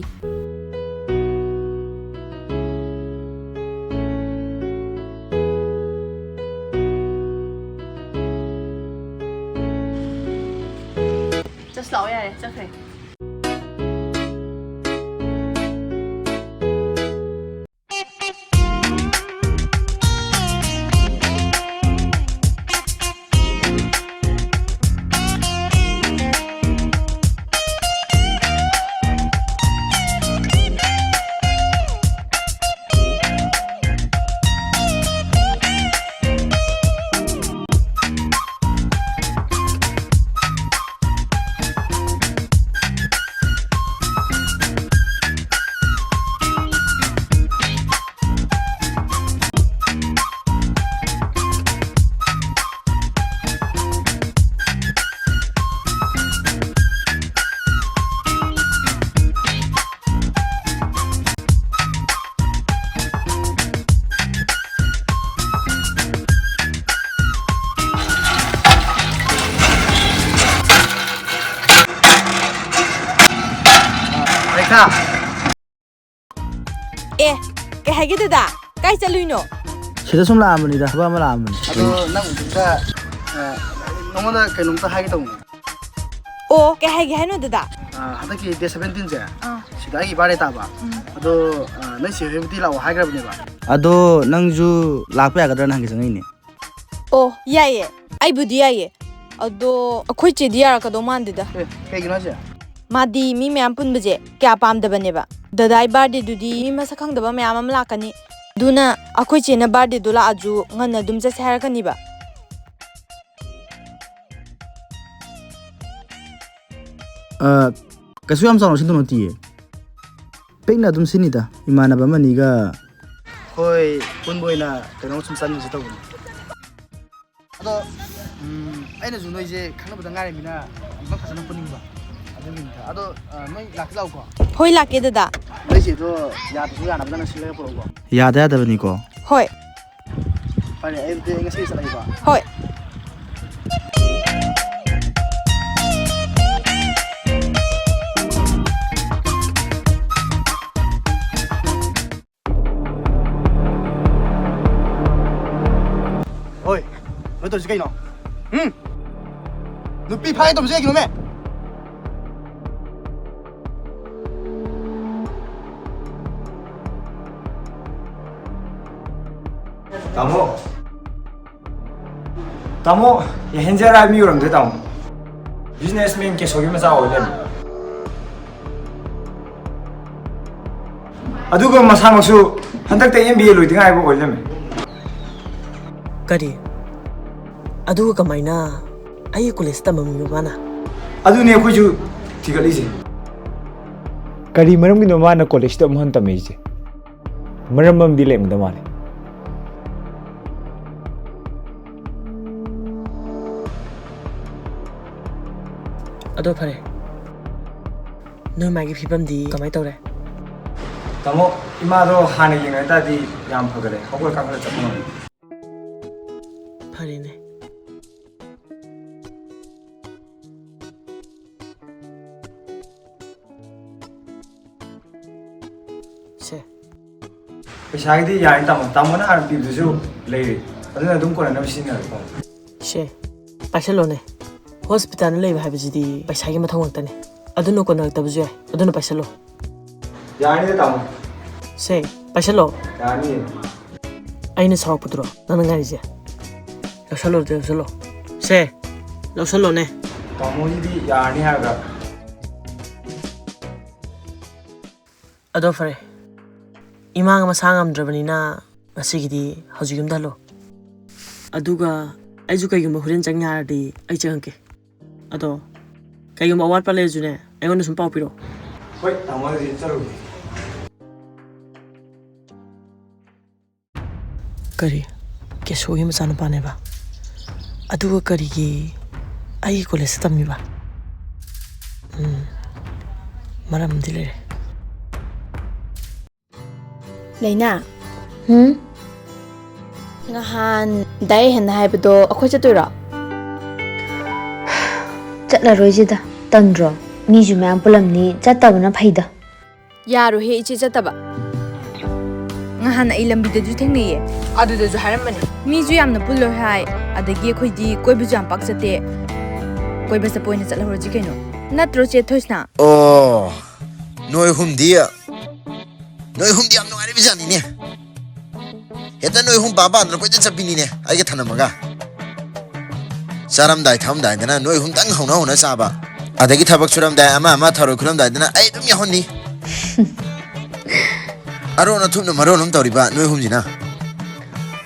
ꯆꯠꯁꯤ ꯂꯥꯛꯑꯣ ꯌꯥꯔꯦ, ꯆꯠꯈ꯭ꯔꯦ꯫ ꯔꯦꯈꯥ꯫ ꯑꯦ, ꯀꯩ ꯍꯥꯏꯒꯦ ꯗꯗꯥ? ꯀꯥꯏ ꯆꯠꯂꯨꯏꯅꯣ? ꯁꯤꯗ ꯁꯨꯝ ꯂꯥꯛꯑꯝꯕꯅꯤꯗ, ꯊꯕꯛ ꯑꯃ ꯂꯥꯛꯑꯝꯕꯅꯤ꯫ ꯑꯗꯣ ꯅꯪ ꯍꯧꯖꯤꯛꯇ, ꯑ, ꯅꯉꯣꯟꯗ ꯀꯩꯅꯣꯝꯇ ꯍꯥꯏꯒꯦ ꯇꯧꯕꯅꯤ꯫ ꯑꯣ, ꯀꯩ ꯍꯥꯏꯒꯦ ꯍꯥꯏꯅꯣ ꯗꯗꯥ? ꯑ, ꯍꯟꯗꯛꯀꯤ ꯗꯦꯠ ꯁꯚꯦꯟꯇꯤꯟꯁꯦ, ꯑꯥ꯫ ꯁꯤꯗ ꯑꯩꯒꯤ ꯕꯥꯔꯗꯦ ꯇꯥꯕ꯫ ꯎꯝ꯫ ꯑꯗꯣ, ꯑ, ꯅꯣꯏ ꯆꯦ ꯍꯣꯏꯕꯨꯗꯤ ꯂꯥꯛꯑꯣ ꯍꯥꯏꯈ꯭ꯔꯕꯅꯦꯕ꯫ ꯑꯗꯣ ꯅꯪꯁꯨ ꯂꯥꯛꯄ ꯌꯥꯒꯗ꯭ꯔꯥꯅ ꯍꯪꯒꯦ ꯆꯪꯉꯛꯏꯅꯦ꯫ ꯑꯣ, ꯌꯥꯏꯌꯦ꯫ ꯑꯩꯕꯨꯗꯤ ꯌꯥꯏꯌꯦ꯫ ꯑꯗꯣ ꯑꯩꯈꯣꯏ ꯆꯦꯗꯤ ꯌꯥꯔꯛꯀꯗꯧ ꯃꯥꯟꯗꯦꯗ꯫ ꯑꯦ, ꯀꯩꯒꯤꯅꯣ ꯍꯥꯏꯁꯦ? ꯃꯥꯗꯤ ꯃꯤ ꯃꯌꯥꯝ ꯄꯨꯟꯕꯁꯦ ꯀꯌꯥ ꯄꯥꯝꯗꯕꯅꯦꯕ꯫ ꯗꯗꯥꯏ ꯕꯥꯔꯗꯦꯗꯨꯗꯤ ꯃꯤ ꯃꯁꯛ ꯈꯪꯗꯕ ꯃꯌꯥꯝ ꯑꯃ ꯂꯥꯛꯀꯅꯤ꯫ ꯑꯗꯨꯅ ꯑꯩꯈꯣꯏ ꯆꯦꯅ ꯕꯥꯔꯗꯦꯗꯣ ꯂꯥꯛꯑꯁꯨ ꯉꯟꯅ ꯑꯗꯨꯝ ꯆꯠꯁꯦ ꯍꯥꯏꯔꯛꯀꯅꯤꯕ꯫ ꯑ, ꯀꯩꯁꯨ ꯌꯥꯝ ꯆꯥꯎꯅ ꯁꯤꯟꯗꯧ ꯅꯠꯇꯤꯌꯦ꯫ ꯄꯤꯛꯅ ꯑꯗꯨꯝ ꯁꯤꯟꯅꯤꯗ, ꯏꯃꯥꯟꯅꯕ ꯑꯃꯅꯤꯒ꯫ ꯍꯣꯏ, ꯄꯨꯟꯕ ꯑꯣꯏꯅ ꯀꯩꯅꯣꯝ ꯁꯨꯝ ꯆꯥꯃꯤꯟꯅꯁꯤ ꯇꯧꯕꯅꯤ꯫ ꯑꯗꯣ, ꯎꯝ, ꯑꯩꯅꯁꯨ ꯅꯣꯏꯁꯦ ꯈꯪꯅꯕꯗ ꯉꯥꯏꯔꯤꯃꯤꯅ ꯑꯝꯇꯪ ꯐꯖꯅ ꯄꯨꯟꯅꯤꯡꯕ꯫ ꯑꯗꯨꯒꯤꯅꯤꯗ꯫ ꯑꯗꯣ, ꯑ, ꯅꯣꯏ ꯂꯥꯛꯇꯤ ꯂꯥꯛꯎꯀꯣ꯫ ꯍꯣꯏ, ꯂꯥꯛꯀꯦ, ꯗꯗꯥ꯫ ꯅꯣꯏ ꯆꯦꯗꯣ ꯌꯥꯗ꯭ꯔꯁꯨ ꯌꯥꯅꯕꯗ ꯅꯪ ꯁꯤꯜꯂꯒ ꯄꯨꯔꯛꯎꯀꯣ꯫ ꯌꯥꯗ ꯌꯥꯗꯕꯅꯤꯀꯣ꯫ ꯍꯣꯏ꯫ ꯐꯔꯦ, ꯑꯩ ꯑꯗꯨꯗꯤ ꯉꯁꯤ ꯆꯠꯂꯒꯦꯀꯣ꯫ ꯍꯣꯏ꯫ ꯍꯣꯏ, ꯅꯣꯏ ꯇꯧꯔꯤꯁꯤ ꯀꯩꯅꯣ? ꯎꯝ? ꯅꯨꯄꯤ ꯐꯥꯒꯦ ꯇꯧꯕꯁꯦ ꯀꯩꯒꯤꯅꯣꯃꯦ? ꯇꯥꯃꯣ꯫ ꯇꯥꯃꯣ, ꯌꯥꯍꯦꯟꯖꯔ ꯍꯥꯏ ꯃꯤ ꯑꯣꯏꯔꯝꯗꯣꯏ ꯇꯥꯃꯣ꯫ Businessman ꯀꯦꯁꯣꯒꯤ ꯃꯆꯥ ꯑꯣꯏ ꯂꯩꯔꯝꯃꯦ꯫ ꯑꯗꯨꯒ ꯃꯁꯥꯃꯛꯁꯨ ꯍꯟꯗꯛꯇ M B A ꯂꯣꯏꯗ ꯉꯥꯏꯕ ꯑꯣꯏ ꯂꯩꯔꯝꯃꯦ꯫ ꯀꯔꯤ? ꯑꯗꯨꯒ ꯀꯃꯥꯏꯅ ꯑꯩꯒꯤ ꯀꯣꯂꯦꯖ ꯇꯝꯃꯝꯃꯤꯕ ꯃꯥꯅ? ꯑꯗꯨꯅꯦ ꯑꯩꯈꯣꯏꯁꯨ ꯊꯤꯒꯠꯂꯤꯁꯦ꯫ ꯀꯔꯤ ꯃꯔꯝꯒꯤꯅꯣ ꯃꯥꯅ ꯀꯣꯂꯦꯖꯇ ꯑꯃꯨꯛ ꯍꯟꯅ ꯇꯝꯃꯛꯏꯁꯦ? ꯃꯔꯝ ꯑꯃꯗꯤ ꯂꯩꯔꯝꯒꯗꯕ ꯃꯥꯜꯂꯦ꯫ ꯑꯗꯣ ꯐꯔꯦ, ꯅꯣꯏ ꯃꯥꯒꯤ ꯐꯤꯕꯝꯗꯤ ꯀꯃꯥꯏ ꯇꯧꯔꯦ? ꯇꯥꯃꯣ, ꯏꯃꯥꯗꯣ ꯍꯥꯟꯅ ꯌꯦꯡꯅ ꯇꯥꯔꯗꯤ ꯌꯥꯝ ꯐꯒꯠꯂꯦ, ꯍꯧꯒꯠ ꯀꯥꯡꯈꯠꯂ ꯆꯠꯄ ꯉꯝꯃꯦ꯫ ꯐꯔꯦꯅꯦ꯫ ꯁꯦ꯫ ꯄꯩꯁꯥꯒꯤꯗꯤ ꯌꯥꯔꯦ ꯇꯥꯃꯣ, ꯇꯥꯃꯣꯅ ꯍꯥꯟꯅ ꯄꯤꯕꯗꯨꯁꯨ ꯂꯩꯔꯤ, ꯑꯗꯨꯅ ꯑꯗꯨꯝ ꯀꯣꯟꯅꯅꯕ ꯁꯤꯖꯤꯟꯅꯔꯣ ꯇꯥꯃꯣ꯫ ꯁꯦ, ꯄꯥꯏꯁꯜꯂꯣꯅꯦ꯫ ꯍꯣꯁꯄꯤꯇꯥꯜꯗ ꯂꯩꯕ ꯍꯥꯏꯕꯁꯤꯗꯤ ꯄꯩꯁꯥꯒꯤ ꯃꯊꯧ ꯉꯥꯛꯇꯅꯤ꯫ ꯑꯗꯨꯅ ꯀꯣꯟꯅꯔꯛꯇꯕꯁꯨ ꯌꯥꯏ, ꯑꯗꯨꯅ ꯄꯥꯏꯁꯜꯂꯣ꯫ ꯌꯥꯔꯅꯤꯗ ꯇꯥꯃꯣ꯫ ꯁꯦ, ꯄꯥꯏꯁꯜꯂꯣ꯫ ꯌꯥꯔꯅꯤꯌꯦ꯫ ꯑꯩꯅ ꯁꯥꯎꯔꯛꯄꯗꯨꯔꯣ ꯅꯪꯅ ꯉꯥꯏꯔꯤꯁꯦ? ꯌꯥꯎꯁꯜꯂꯣ, ꯌꯥꯎꯁꯜꯂꯣ꯫ ꯁꯦ, ꯂꯧꯁꯜꯂꯣꯅꯦ꯫ ꯇꯥꯃꯣꯒꯤꯗꯤ ꯌꯥꯔꯅꯤ ꯍꯥꯏꯕ꯭ꯔꯥ? ꯑꯗꯣ ꯐꯔꯦ, ꯏꯃꯥꯒ ꯃꯁꯥ ꯉꯝꯗ꯭ꯔꯕꯅꯤꯅ ꯉꯁꯤꯒꯤꯗꯤ ꯍꯧꯖꯤꯛ ꯌꯨꯝꯗ ꯍꯜꯂꯣ꯫ ꯑꯗꯨꯒ ꯑꯩꯁꯨ ꯀꯩꯒꯨꯝꯕ ꯍꯣꯔꯦꯟ ꯆꯪ ꯌꯥꯔꯗꯤ ꯑꯩ ꯆꯪꯉꯛꯀꯦ꯫ ꯑꯗꯣ ꯀꯩꯒꯨꯝꯕ ꯑꯋꯥꯠꯄ ꯂꯩꯔꯁꯨꯅꯦ, ꯑꯩꯉꯣꯟꯗ ꯁꯨꯝ ꯄꯥꯎ ꯄꯤꯔꯛꯑꯣ꯫ ꯍꯣꯏ ꯇꯥꯃꯣ, ꯑꯗꯨꯗꯤ ꯆꯠꯂꯨꯒꯦ꯫ ꯀꯔꯤ? ꯀꯦꯁꯣꯒꯤ ꯃꯆꯥꯅꯨꯄꯥꯅꯦꯕ? ꯑꯗꯨꯒ ꯀꯔꯤꯒꯤ ꯑꯩꯒꯤ ꯀꯣꯂꯦꯖꯇ ꯇꯝꯃꯤꯕ? ꯎꯝ, ꯃꯔꯝꯗꯤ ꯂꯩꯔꯦ꯫ ꯂꯩꯅꯥ, ꯍꯨꯝ? ꯉꯍꯥꯟ ꯗꯥꯏ ꯍꯦꯟꯅ ꯍꯥꯏꯕꯗꯣ ꯑꯩꯈꯣꯏ ꯆꯠꯇꯣꯏꯔꯣ? ꯆꯠꯂꯔꯣꯏꯁꯤꯗ, ꯇꯟꯗ꯭ꯔꯣ? ꯃꯤꯁꯨ ꯃꯌꯥꯝ ꯄꯨꯜꯂꯝꯅꯤ, ꯆꯠꯇꯕꯅ ꯐꯩꯗ꯫ ꯌꯥꯔꯣꯏꯍꯦ ꯏꯆꯦ, ꯆꯠꯇꯕ꯫ ꯉꯍꯥꯟ ꯑꯩ ꯂꯝꯕꯤꯗꯁꯨ ꯊꯦꯡꯅꯩꯌꯦ, ꯑꯗꯨꯗꯁꯨ ꯍꯥꯏꯔꯝꯕꯅꯦ꯫ ꯃꯤꯁꯨ ꯌꯥꯝꯅ ꯄꯨꯜꯂꯣꯏ ꯍꯥꯏ, ꯑꯗꯒꯤ ꯑꯩꯈꯣꯏꯗꯤ ꯀꯣꯏꯕꯁꯨ ꯌꯥꯝ ꯄꯥꯛ ꯆꯠꯇꯦ꯫ ꯀꯣꯏꯕ ꯆꯠꯄ ꯑꯣꯏꯅ ꯆꯠꯍꯧꯔꯁꯤ ꯀꯩꯅꯣ, ꯅꯠꯇ꯭ꯔꯣ ꯆꯦ ꯊꯣꯏꯁꯅꯥ? ꯑꯣ, ꯅꯣꯏ ꯑꯍꯨꯝꯗꯤ, ꯅꯣꯏ ꯑꯍꯨꯝꯗꯤ ꯌꯥꯝ ꯅꯨꯡꯉꯥꯏꯔꯤꯕ ꯖꯥꯠꯅꯤꯅꯦ꯫ ꯍꯦꯛꯇ ꯅꯣꯏ ꯑꯍꯨꯝ ꯄꯥ ꯄꯥꯗꯅ ꯀꯣꯏꯆꯠ ꯆꯠꯄꯤꯅꯤꯅꯦ, ꯑꯩꯒ ꯊꯅꯝꯃꯒ꯫ ꯆꯥꯔꯝꯗꯥꯏ ꯊꯛꯑꯝꯗꯥꯏꯗꯅ ꯅꯣꯏ ꯑꯍꯨꯝꯇꯪ ꯍꯧꯅ ꯍꯧꯅ ꯆꯥꯕ, ꯑꯗꯒꯤ ꯊꯕꯛ ꯁꯨꯔꯝꯗꯥꯏ ꯑꯃ ꯑꯃ ꯊꯔꯣꯏ ꯈꯨꯜꯂꯝꯗꯥꯏꯗꯅ ꯑꯩ ꯑꯗꯨꯝ ꯌꯥꯎꯍꯟꯅꯤ꯫ ꯑꯔꯣꯟ ꯑꯊꯨꯞꯅ ꯃꯔꯣꯟ ꯑꯃ ꯇꯧꯔꯤꯕ ꯅꯣꯏ ꯑꯍꯨꯝꯁꯤꯅ꯫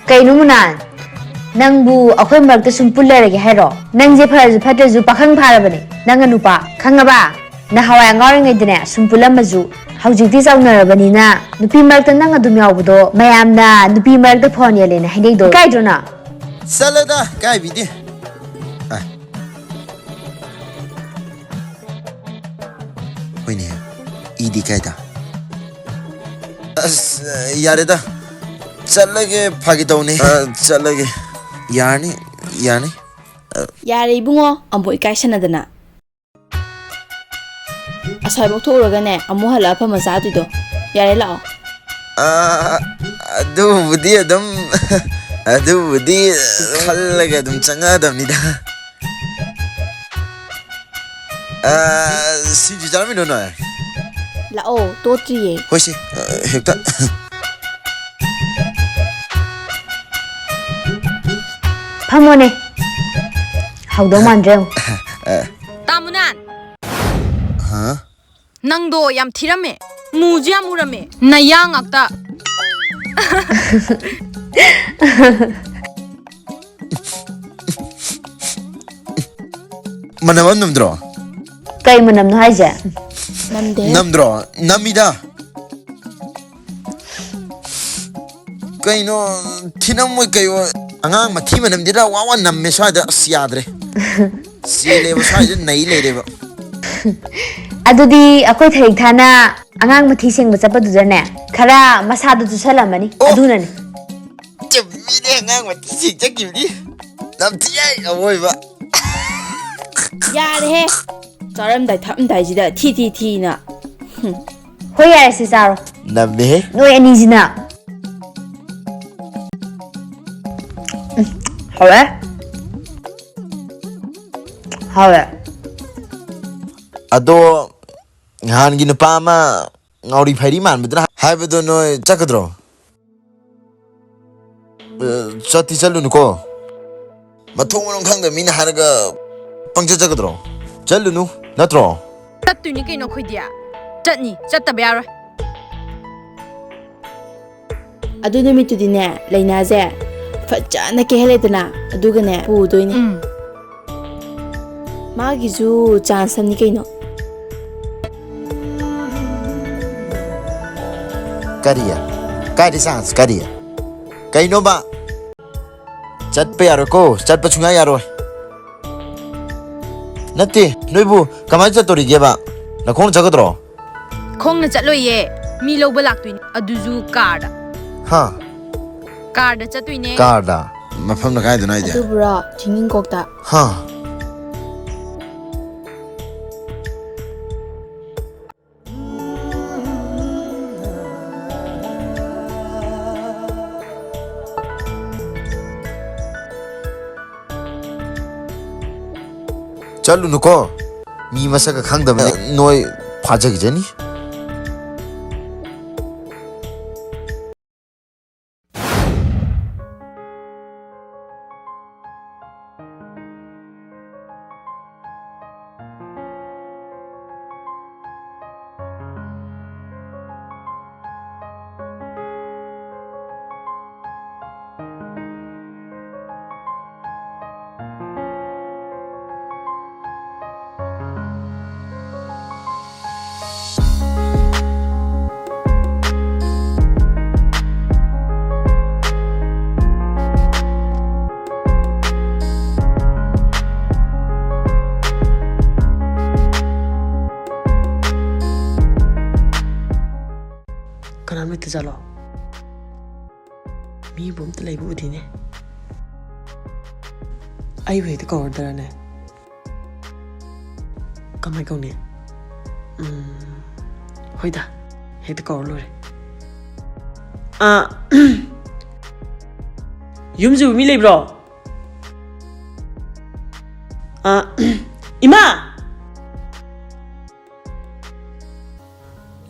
ꯀꯩꯅꯣ ꯃꯨꯅꯥꯟ, ꯅꯪꯕꯨ ꯑꯩꯈꯣꯏ ꯃꯔꯛꯇ ꯁꯨꯝ ꯄꯨꯜ ꯂꯩꯔꯒꯦ ꯍꯥꯏꯔꯣ? ꯅꯪꯁꯦ ꯐꯔꯁꯨ ꯐꯠꯇ꯭ꯔꯁꯨ ꯄꯥꯈꯪ ꯐꯥꯔꯕꯅꯦ, ꯅꯪ ꯅꯨꯄꯥ ꯈꯪꯉꯕ? ꯅꯍꯥꯟꯋꯥꯏ ꯑꯉꯥꯡ ꯑꯣꯏꯔꯤꯉꯩꯗꯅꯦ ꯁꯨꯝ ꯄꯨꯜꯂꯝꯃꯁꯨ, ꯍꯧꯖꯤꯛꯇꯤ ꯆꯥꯎꯅꯔꯕꯅꯤꯅ ꯅꯨꯄꯤ ꯃꯔꯛꯇ ꯅꯪ ꯑꯗꯨꯝ ꯌꯥꯎꯕꯗꯣ ꯃꯌꯥꯝꯅ ꯅꯨꯄꯤ ꯃꯔꯛꯇ ꯐꯣꯟ ꯌꯦꯜꯂꯦꯅ ꯍꯥꯏꯅꯩꯗꯣ ꯏꯀꯥꯏꯗ꯭ꯔꯣ ꯅꯪ? ꯆꯠꯂꯣꯗ, ꯀꯥꯏꯕꯤꯗꯦ꯫ ꯑ꯫ ꯍꯣꯏꯅꯦ, ꯏꯗꯤ ꯀꯥꯏꯗ? ꯑꯁ, ꯌꯥꯔꯦꯗ, ꯆꯠꯂꯒꯦ, ꯐꯥꯒꯤ ꯇꯧꯅꯤ꯫ ꯑ, ꯆꯠꯂꯒꯦ꯫ ꯌꯥꯔꯅꯤ, ꯌꯥꯔꯅꯤ꯫ ꯌꯥꯔꯦ ꯏꯕꯨꯡꯉꯣ, ꯑꯃꯨꯛ ꯏꯀꯥꯏꯁꯟꯅꯗꯅ꯫ ꯑꯁ꯭ꯋꯥꯏꯐꯥꯎ ꯊꯣꯛꯎꯔꯒꯅꯦ ꯑꯃꯨꯛ ꯍꯜꯂꯛꯑ ꯐꯝꯃ ꯆꯥꯗꯣꯏꯗꯣ꯫ ꯌꯥꯔꯦ, ꯂꯥꯛꯑꯣ꯫ ꯑ, ꯑꯗꯨꯕꯨꯗꯤ ꯑꯗꯨꯝ, ꯑꯗꯨꯕꯨꯗꯤ ꯈꯜꯂꯒ ꯑꯗꯨꯝ ꯆꯪꯉꯛꯑꯗꯕꯅꯤꯗ꯫ ꯑ, ꯁꯤꯡꯖꯨ ꯆꯥꯔꯝꯃꯤꯔꯣ ꯅꯣꯏ? ꯂꯥꯛꯑꯣ, ꯇꯣꯠꯇ꯭ꯔꯤꯌꯦ꯫ ꯍꯣꯏꯁꯦ, ꯑ, ꯍꯦꯛꯇ꯫ ꯐꯝꯃꯣꯅꯦ꯫ ꯍꯧꯗꯧ ꯃꯥꯟꯗ꯭ꯔꯦ ꯑꯃꯨꯛ꯫ ꯇꯥꯃꯨꯅꯥꯟ! ꯍꯥ? ꯅꯪꯗꯣ ꯌꯥꯝ ꯊꯤꯔꯝꯃꯦ꯫ ꯃꯨꯁꯨ ꯌꯥꯝ ꯃꯨꯔꯝꯃꯦ꯫ ꯅꯌꯥ ꯉꯥꯛꯇ꯫ ꯃꯅꯝ ꯑꯃ ꯅꯝꯗ꯭ꯔꯣ? ꯀꯩ ꯃꯅꯝꯅꯣ ꯍꯥꯏꯁꯦ? ꯅꯝꯗꯦ꯫ ꯅꯝꯗ꯭ꯔꯣ? ꯅꯝꯃꯤꯗ꯫ ꯀꯩꯅꯣ, ꯊꯤꯅꯝꯃꯣꯏ ꯀꯩꯑꯣꯏ, ꯑꯉꯥꯡ ꯃꯊꯤ ꯃꯅꯝꯗꯤꯔ ꯋꯥ ꯋꯥ ꯅꯝꯃꯦ ꯁ꯭ꯋꯥꯏꯗ꯫ ꯑꯁ, ꯌꯥꯗ꯭ꯔꯦ꯫ ꯆꯦꯜꯂꯦꯕ, ꯁ꯭ꯋꯥꯏꯗ ꯅꯩ ꯂꯩꯔꯦꯕ꯫ ꯑꯗꯨꯗꯤ ꯑꯩꯈꯣꯏ ꯊꯔꯤꯛ ꯊꯥꯅ ꯑꯉꯥꯡ ꯃꯊꯤ ꯁꯦꯡꯕ ꯆꯠꯄꯗꯨꯗꯅꯦ, ꯈꯔ ꯃꯁꯥꯗꯣ ꯆꯨꯁꯜꯂꯝꯃꯅꯤ꯫ ꯑꯣ! ꯑꯗꯨꯅꯅꯤ꯫ ꯆꯨꯝꯃꯤꯅꯦ, ꯑꯉꯥꯡ ꯃꯊꯤ ꯁꯦꯡ ꯆꯠꯈꯤꯕꯅꯤ꯫ ꯅꯝꯊꯤꯍꯦ, ꯑꯋꯣꯏꯕ꯫ ꯌꯥꯔꯦꯍꯦ꯫ ꯆꯥꯔꯝꯗꯥꯏ ꯊꯛꯑꯝꯗꯥꯏꯁꯤꯗ ꯊꯤ ꯊꯤ ꯊꯤꯅ꯫ ꯍꯨꯝ꯫ ꯍꯣꯏ, ꯌꯥꯔꯦ, ꯁꯤ ꯆꯥꯔꯣ꯫ ꯅꯝꯃꯦꯍꯦ꯫ ꯅꯣꯏ ꯑꯅꯤꯁꯤꯅ꯫ ꯎꯝ, ꯍꯥꯎꯔꯦ꯫ ꯍꯥꯎꯔꯦ꯫ ꯑꯗꯣ, ꯅꯍꯥꯟꯒꯤ ꯅꯨꯄꯥ ꯑꯃ ꯉꯥꯎꯔꯤ ꯐꯩꯔꯤ ꯃꯥꯟꯕꯗꯨꯅ ꯍꯥꯏꯕꯗꯣ ꯅꯣꯏ ꯆꯠꯀꯗ꯭ꯔꯣ? ꯑ, ꯆꯠꯇꯤ ꯆꯠꯂꯨꯅꯨꯀꯣ꯫ ꯃꯊꯣꯡ ꯃꯔꯝ ꯈꯪꯗꯕ ꯃꯤꯅ ꯍꯥꯏꯔꯒ ꯄꯪꯆꯠ ꯆꯠꯀꯗ꯭ꯔꯣ? ꯆꯠꯂꯨꯅꯨ, ꯅꯠꯇ꯭ꯔꯣ? ꯆꯠꯇꯣꯏꯅꯤ ꯀꯩꯅꯣ ꯑꯩꯈꯣꯏꯗꯤ꯫ ꯆꯠꯅꯤ, ꯆꯠꯇꯕ ꯌꯥꯔꯣꯏ꯫ ꯑꯗꯨ ꯅꯨꯃꯤꯠꯇꯨꯗꯤꯅꯦ, ꯂꯩꯅꯥꯁꯦ ꯐꯖꯅ ꯀꯦꯍꯜꯂꯦꯗꯅ, ꯑꯗꯨꯒꯅꯦ ꯄꯨꯗꯣꯏꯅꯦ꯫ ꯎꯝ꯫ ꯃꯥꯒꯤꯁꯨ chance ꯑꯃꯅꯤ ꯀꯩꯅꯣ꯫ ꯀꯔꯤ? ꯀꯥꯏꯗ chance? ꯀꯔꯤ? ꯀꯩꯅꯣꯕ? ꯆꯠꯄ ꯌꯥꯔꯣꯏꯀꯣ, ꯆꯠꯄ ꯁꯨꯡꯌꯥ ꯌꯥꯔꯣꯏ꯫ ꯅꯠꯇꯦ, ꯅꯣꯏꯕꯨ ꯀꯃꯥꯏꯅ ꯆꯠꯇꯣꯔꯤꯒꯦꯕ? ꯅꯈꯣꯡꯅ ꯆꯠꯀꯗ꯭ꯔꯣ? ꯈꯣꯡꯅ ꯆꯠꯂꯣꯏꯌꯦ, ꯃꯤ ꯂꯧꯕ ꯂꯥꯛꯇꯣꯏꯅꯦ, ꯑꯗꯨꯁꯨ car ꯗ꯫ ꯍꯥ? Car ꯗ ꯆꯠꯇꯣꯏꯅꯦ꯫ Car ꯗ? ꯃꯐꯝꯅ ꯀꯥꯏꯗꯅꯣ ꯍꯥꯏꯁꯦ? ꯑꯗꯨꯕꯨꯔꯣ, ꯆꯤꯡꯅꯨꯡꯈꯣꯛꯇ꯫ ꯍꯥ? ꯆꯠꯂꯨꯅꯨꯀꯣ꯫ ꯃꯤ ꯃꯁꯛꯀ ꯈꯪꯗꯕꯅꯦ꯫ ꯅꯣꯏ ꯐꯥꯖꯈꯤꯖꯅꯤ꯫ ꯖꯥꯠꯂꯣ? ꯃꯤꯕꯨ ꯑꯝꯇ ꯂꯩꯕ ꯎꯗꯦꯅꯦ꯫ ꯑꯩꯕꯨ ꯍꯦꯛꯇ ꯀꯧꯔꯗ꯭ꯔꯅꯦ? ꯀꯃꯥꯏ ꯀꯧꯅꯤ? ꯎꯝ, ꯍꯣꯏꯗ, ꯍꯦꯛꯇ ꯀꯧꯔ ꯂꯣꯏꯔꯦ꯫ ꯑꯥ, ꯌꯨꯝꯁꯤꯕꯨ ꯃꯤ ꯂꯩꯕ꯭ꯔꯣ? ꯑꯥ, ꯏꯃꯥ!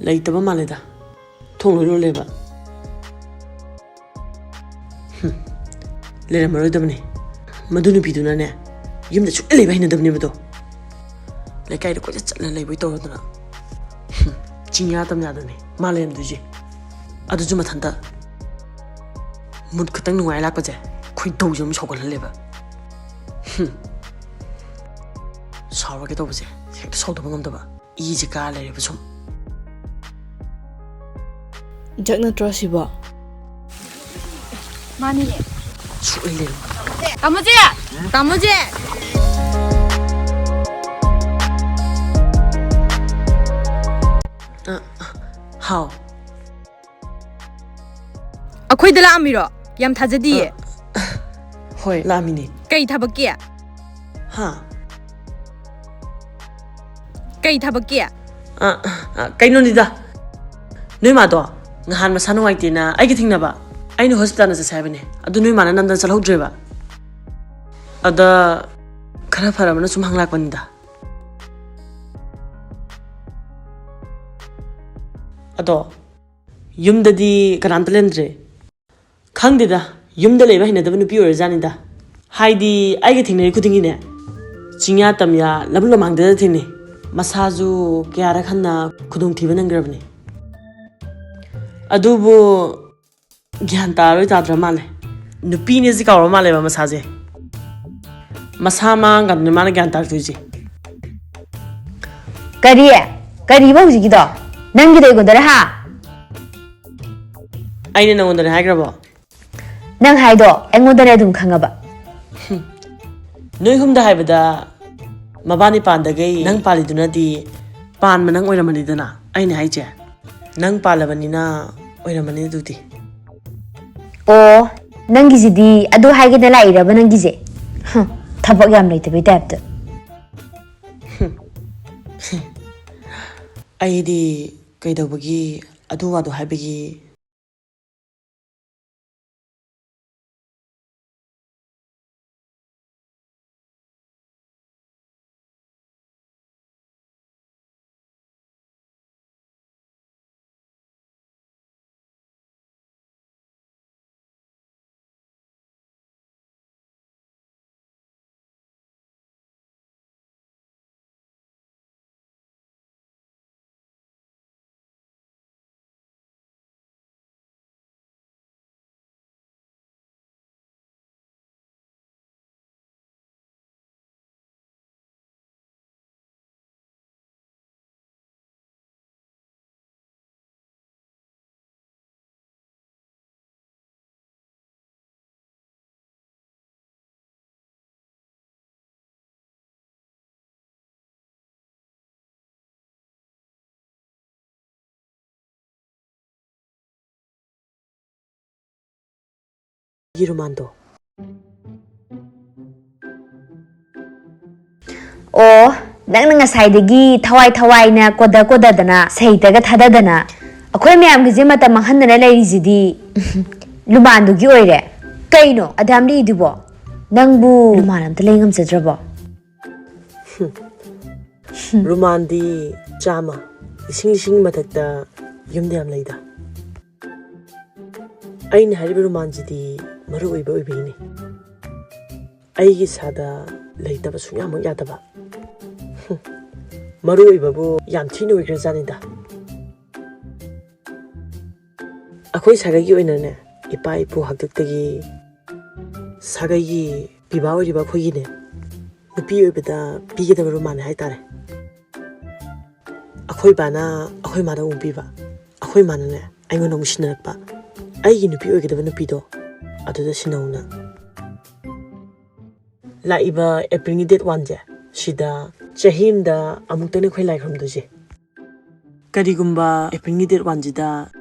ꯂꯩꯇꯕ ꯃꯥꯜꯂꯦꯗ꯫ ꯊꯣꯡ ꯂꯣꯏ ꯂꯣꯜꯂꯦꯕ꯫ ꯍꯨꯝ, ꯂꯩꯔꯝꯃꯔꯣꯏꯗꯕꯅꯦ꯫ ꯃꯗꯨ ꯅꯨꯄꯤꯗꯨꯅꯅꯦ, ꯌꯨꯝꯗ ꯁꯨꯛꯂꯩ ꯂꯩꯕ ꯍꯩꯅꯗꯕꯅꯦ ꯃꯗꯣ꯫ ꯂꯩꯀꯥꯏꯗ ꯀꯣꯏꯆꯠ ꯆꯠꯂ ꯂꯩꯕꯣꯏ ꯇꯧꯔꯗꯅ꯫ ꯍꯨꯝ, ꯆꯤꯡꯌꯥ ꯇꯝꯌꯥꯗꯅꯦ ꯃꯥ ꯂꯩꯔꯝꯗꯣꯏꯁꯦ꯫ ꯑꯗꯨꯁꯨ ꯃꯊꯟꯇ꯫ ꯃꯨꯠ ꯈꯛꯇꯪ ꯅꯨꯡꯉꯥꯏ ꯂꯥꯛꯄꯁꯦ ꯈꯣꯏꯗꯧꯁꯦ ꯑꯃꯨꯛ ꯁꯧꯒꯠꯍꯜꯂꯦꯕ꯫ ꯍꯨꯝ꯫ ꯁꯥꯎꯔꯒꯦ ꯇꯧꯕꯁꯦ ꯍꯦꯛꯇ ꯁꯥꯎꯗꯕ ꯉꯝꯗꯕ꯫ ꯏꯁꯦ ꯀꯥ ꯂꯩꯔꯦꯕ ꯁꯨꯝ꯫ ꯖꯛ ꯅꯠꯇ꯭ꯔꯣ ꯁꯤꯕꯣ? ꯃꯥꯅꯤꯅꯦ꯫ ꯁꯨꯛꯂꯩ ꯂꯩꯔꯝꯃꯣꯏ꯫ ꯇꯥꯃꯣꯖꯦ! ꯇꯥꯃꯣꯖꯦ! ꯑ, ꯍꯥꯎ꯫ ꯑꯩꯈꯣꯏꯗ ꯂꯥꯛꯑꯝꯃꯤꯔꯣ? ꯌꯥꯝ ꯊꯥꯖꯗꯤꯌꯦ꯫ ꯑ, ꯍꯣꯏ, ꯂꯥꯛꯑꯝꯃꯤꯅꯦ꯫ ꯀꯩ ꯊꯕꯛꯀꯤ? ꯍꯥ? ꯀꯩ ꯊꯕꯛꯀꯤ? ꯑ, ꯑ, ꯀꯩꯅꯣꯅꯤꯗ, ꯅꯣꯏ ꯃꯥꯗꯣ ꯉꯍꯥꯟ ꯃꯁꯥ ꯅꯨꯡꯉꯥꯏꯇꯦꯅ ꯑꯩꯒ ꯊꯦꯡꯅꯕ, ꯑꯩꯅ ꯍꯣꯁꯄꯤꯇꯥꯜꯗ ꯆꯠꯁꯦ ꯍꯥꯏꯕꯅꯦ, ꯑꯗꯨ ꯅꯣꯏ ꯃꯥꯅ ꯅꯝꯗꯅ ꯆꯠꯍꯧꯗ꯭ꯔꯦꯕ꯫ ꯑꯗ ꯈꯔ ꯐꯔꯕꯅ ꯁꯨꯝ ꯍꯪꯂꯛꯄꯅꯤꯗ꯫ ꯑꯗꯣ ꯌꯨꯝꯗꯗꯤ ꯀꯅꯥꯝꯇ ꯂꯩꯔꯝꯗ꯭ꯔꯦ꯫ ꯈꯪꯗꯦꯗ, ꯌꯨꯝꯗ ꯂꯩꯕ ꯍꯩꯅꯗꯕ ꯅꯨꯄꯤ ꯑꯣꯏꯔꯖꯥꯠꯅꯤꯗ꯫ ꯍꯥꯏꯗꯤ ꯑꯩꯒ ꯊꯦꯡꯅꯔꯤ ꯈꯨꯗꯤꯡꯒꯤꯅꯦ, ꯆꯤꯡꯌꯥ ꯇꯝꯌꯥ ꯂꯝꯂꯣꯡ ꯂꯝꯍꯥꯡꯗꯗ ꯊꯦꯡꯅꯩ꯫ ꯃꯁꯥꯁꯨ ꯀꯌꯥꯔꯛ ꯍꯟꯅ ꯈꯨꯗꯣꯡꯊꯤꯕ ꯅꯪꯈ꯭ꯔꯕꯅꯤ꯫ ꯑꯗꯨꯕꯨ ꯒ꯭ꯌꯥꯟ ꯇꯥꯔꯣꯏ ꯇꯥꯗ꯭ꯔ ꯃꯥꯜꯂꯦ꯫ ꯅꯨꯄꯤꯅꯦꯁꯦ ꯀꯥꯎꯔ ꯃꯥꯜꯂꯦꯕ ꯃꯁꯥꯁꯦ꯫ ꯃꯁꯥ ꯃꯥꯡꯉꯀꯥꯟꯗꯅꯦ ꯃꯥꯅ ꯒ꯭ꯌꯥꯟ ꯇꯥꯔꯛꯇꯣꯏꯁꯦ꯫ ꯀꯔꯤ? ꯀꯔꯤꯕ ꯍꯧꯖꯤꯛꯀꯤꯗꯣ? ꯅꯪꯒꯤꯗꯣ ꯑꯩꯉꯣꯟꯗꯔ ꯍꯥ? ꯑꯩꯅ ꯅꯪꯉꯣꯟꯗꯅꯦ ꯍꯥꯏꯈ꯭ꯔꯕꯣ? ꯅꯪ ꯍꯥꯏꯗꯣ ꯑꯩꯉꯣꯟꯗꯅꯦ ꯑꯗꯨꯝ ꯈꯪꯉꯕ꯫ ꯍꯨꯝ꯫ ꯅꯣꯏ ꯍꯨꯝꯗ ꯍꯥꯏꯕꯗ ꯃꯕꯥꯅꯤ ꯄꯥꯟꯗꯒꯩ ꯅꯪ ꯄꯥꯜꯂꯤꯗꯨꯅꯗꯤ ꯄꯥꯟꯕ ꯅꯪ ꯑꯣꯏꯔꯝꯃꯅꯤꯗꯅ꯫ ꯑꯩꯅ ꯍꯥꯏꯁꯦ, ꯅꯪ ꯄꯥꯜꯂꯕꯅꯤꯅ ꯑꯣꯏꯔꯝꯃꯅꯤ ꯑꯗꯨꯗꯤ꯫ ꯑꯣ, ꯅꯪꯒꯤꯁꯤꯗꯤ ꯑꯗꯨ ꯍꯥꯏꯒꯦꯅ ꯂꯥꯛꯏꯔꯕ ꯅꯪꯒꯤꯁꯦ? ꯍꯝ, ꯊꯕꯛ ꯌꯥꯝ ꯂꯩꯇꯕꯩ ꯇꯥꯏꯞꯇ꯫ ꯑꯩꯗꯤ ꯀꯩꯗꯧꯕꯒꯤ ꯑꯗꯨ ꯋꯥꯗꯣ ꯍꯥꯏꯕꯒꯤ? ꯒꯤ ꯔꯨꯃꯥꯟꯗꯣ꯫ ꯑꯣ, ꯅꯪꯅ ꯉꯁꯥꯏꯗꯒꯤ ꯊꯋꯥꯏ ꯊꯋꯥꯏꯅ ꯀꯣꯗ ꯀꯣꯗꯗꯅ ꯁꯍꯤꯇꯒ ꯊꯥꯗꯗꯅ ꯑꯩꯈꯣꯏ ꯃꯌꯥꯝꯒꯤꯁꯦ ꯃꯇꯝ ꯃꯥꯡꯍꯟꯗꯅ ꯂꯩꯔꯤꯁꯤꯗꯤ ꯂꯨꯃꯥꯟꯗꯨꯒꯤ ꯑꯣꯏꯔꯦ꯫ ꯀꯩꯅꯣ ꯑꯗꯨꯌꯥꯝ ꯂꯤꯛꯏꯗꯨꯕꯣ? ꯅꯪꯕꯨ ꯂꯨꯃꯥꯟ ꯑꯝꯇ ꯂꯩ ꯉꯝꯖꯗ꯭ꯔꯕꯣ? ꯔꯨꯃꯥꯟꯗꯤ ꯆꯥꯝꯃ, ꯂꯤꯁꯤꯡ ꯂꯤꯁꯤꯡꯒꯤ ꯃꯊꯛꯇ ꯌꯨꯝꯗ ꯌꯥꯝ ꯂꯩꯗ꯫ ꯑꯩꯅ ꯍꯥꯏꯔꯤꯕ ꯔꯨꯃꯥꯟꯁꯤꯗꯤ ꯃꯔꯨ ꯑꯣꯏꯕ ꯑꯣꯏꯕꯒꯤꯅꯤ꯫ ꯑꯩꯒꯤ ꯏꯁꯥꯗ ꯂꯩꯇꯕ ꯁꯨꯡꯌꯥꯃꯛ ꯌꯥꯗꯕ꯫ ꯃꯔꯨ ꯑꯣꯏꯕꯕꯨ ꯌꯥꯝ ꯊꯤꯅ ꯑꯣꯏꯈ꯭ꯔꯖꯥꯠꯅꯤꯗ꯫ ꯑꯩꯈꯣꯏ ꯁꯥꯒꯩꯒꯤ ꯑꯣꯏꯅꯅꯦ, ꯏꯄꯥ ꯏꯄꯨ ꯍꯥꯛꯇꯛꯇꯒꯤ ꯁꯥꯒꯩꯒꯤ ꯄꯤꯕꯥ ꯑꯣꯏꯔꯤꯕ ꯑꯩꯈꯣꯏꯒꯤꯅꯦ, ꯅꯨꯄꯤ ꯑꯣꯏꯕꯗ ꯄꯤꯒꯗꯕ ꯔꯨꯃꯥꯟꯅꯦ ꯍꯥꯏꯇꯥꯔꯦ꯫ ꯑꯩꯈꯣꯏ ꯕꯥꯅ ꯑꯩꯈꯣꯏ ꯃꯥꯗ ꯑꯃꯨꯛ ꯄꯤꯕ, ꯑꯩꯈꯣꯏ ꯃꯥꯅꯅꯦ ꯑꯩꯉꯣꯟꯗ ꯑꯃꯨꯛ ꯁꯤꯟꯅꯔꯛꯄ, ꯑꯩꯒꯤ ꯅꯨꯄꯤ ꯑꯣꯏꯒꯗꯕ ꯅꯨꯄꯤꯗꯣ ꯑꯗꯨꯗ ꯁꯤꯟꯅꯧꯅ꯫ ꯂꯥꯛꯏꯕ ꯑꯦꯄ꯭ꯔꯤꯜꯒꯤ ꯗꯦꯠ ꯋꯥꯟꯁꯦ, ꯁꯤꯗ ꯆꯍꯤ ꯑꯃꯗ ꯑꯃꯨꯛꯇꯅꯦ ꯑꯩꯈꯣꯏ ꯂꯥꯏ ꯈꯨꯔꯨꯝꯗꯣꯏꯁꯦ꯫ ꯀꯔꯤꯒꯨꯝꯕ ꯑꯦꯄ꯭ꯔꯤꯜꯒꯤ ꯗꯦꯠ ꯋꯥꯟꯁꯤꯗ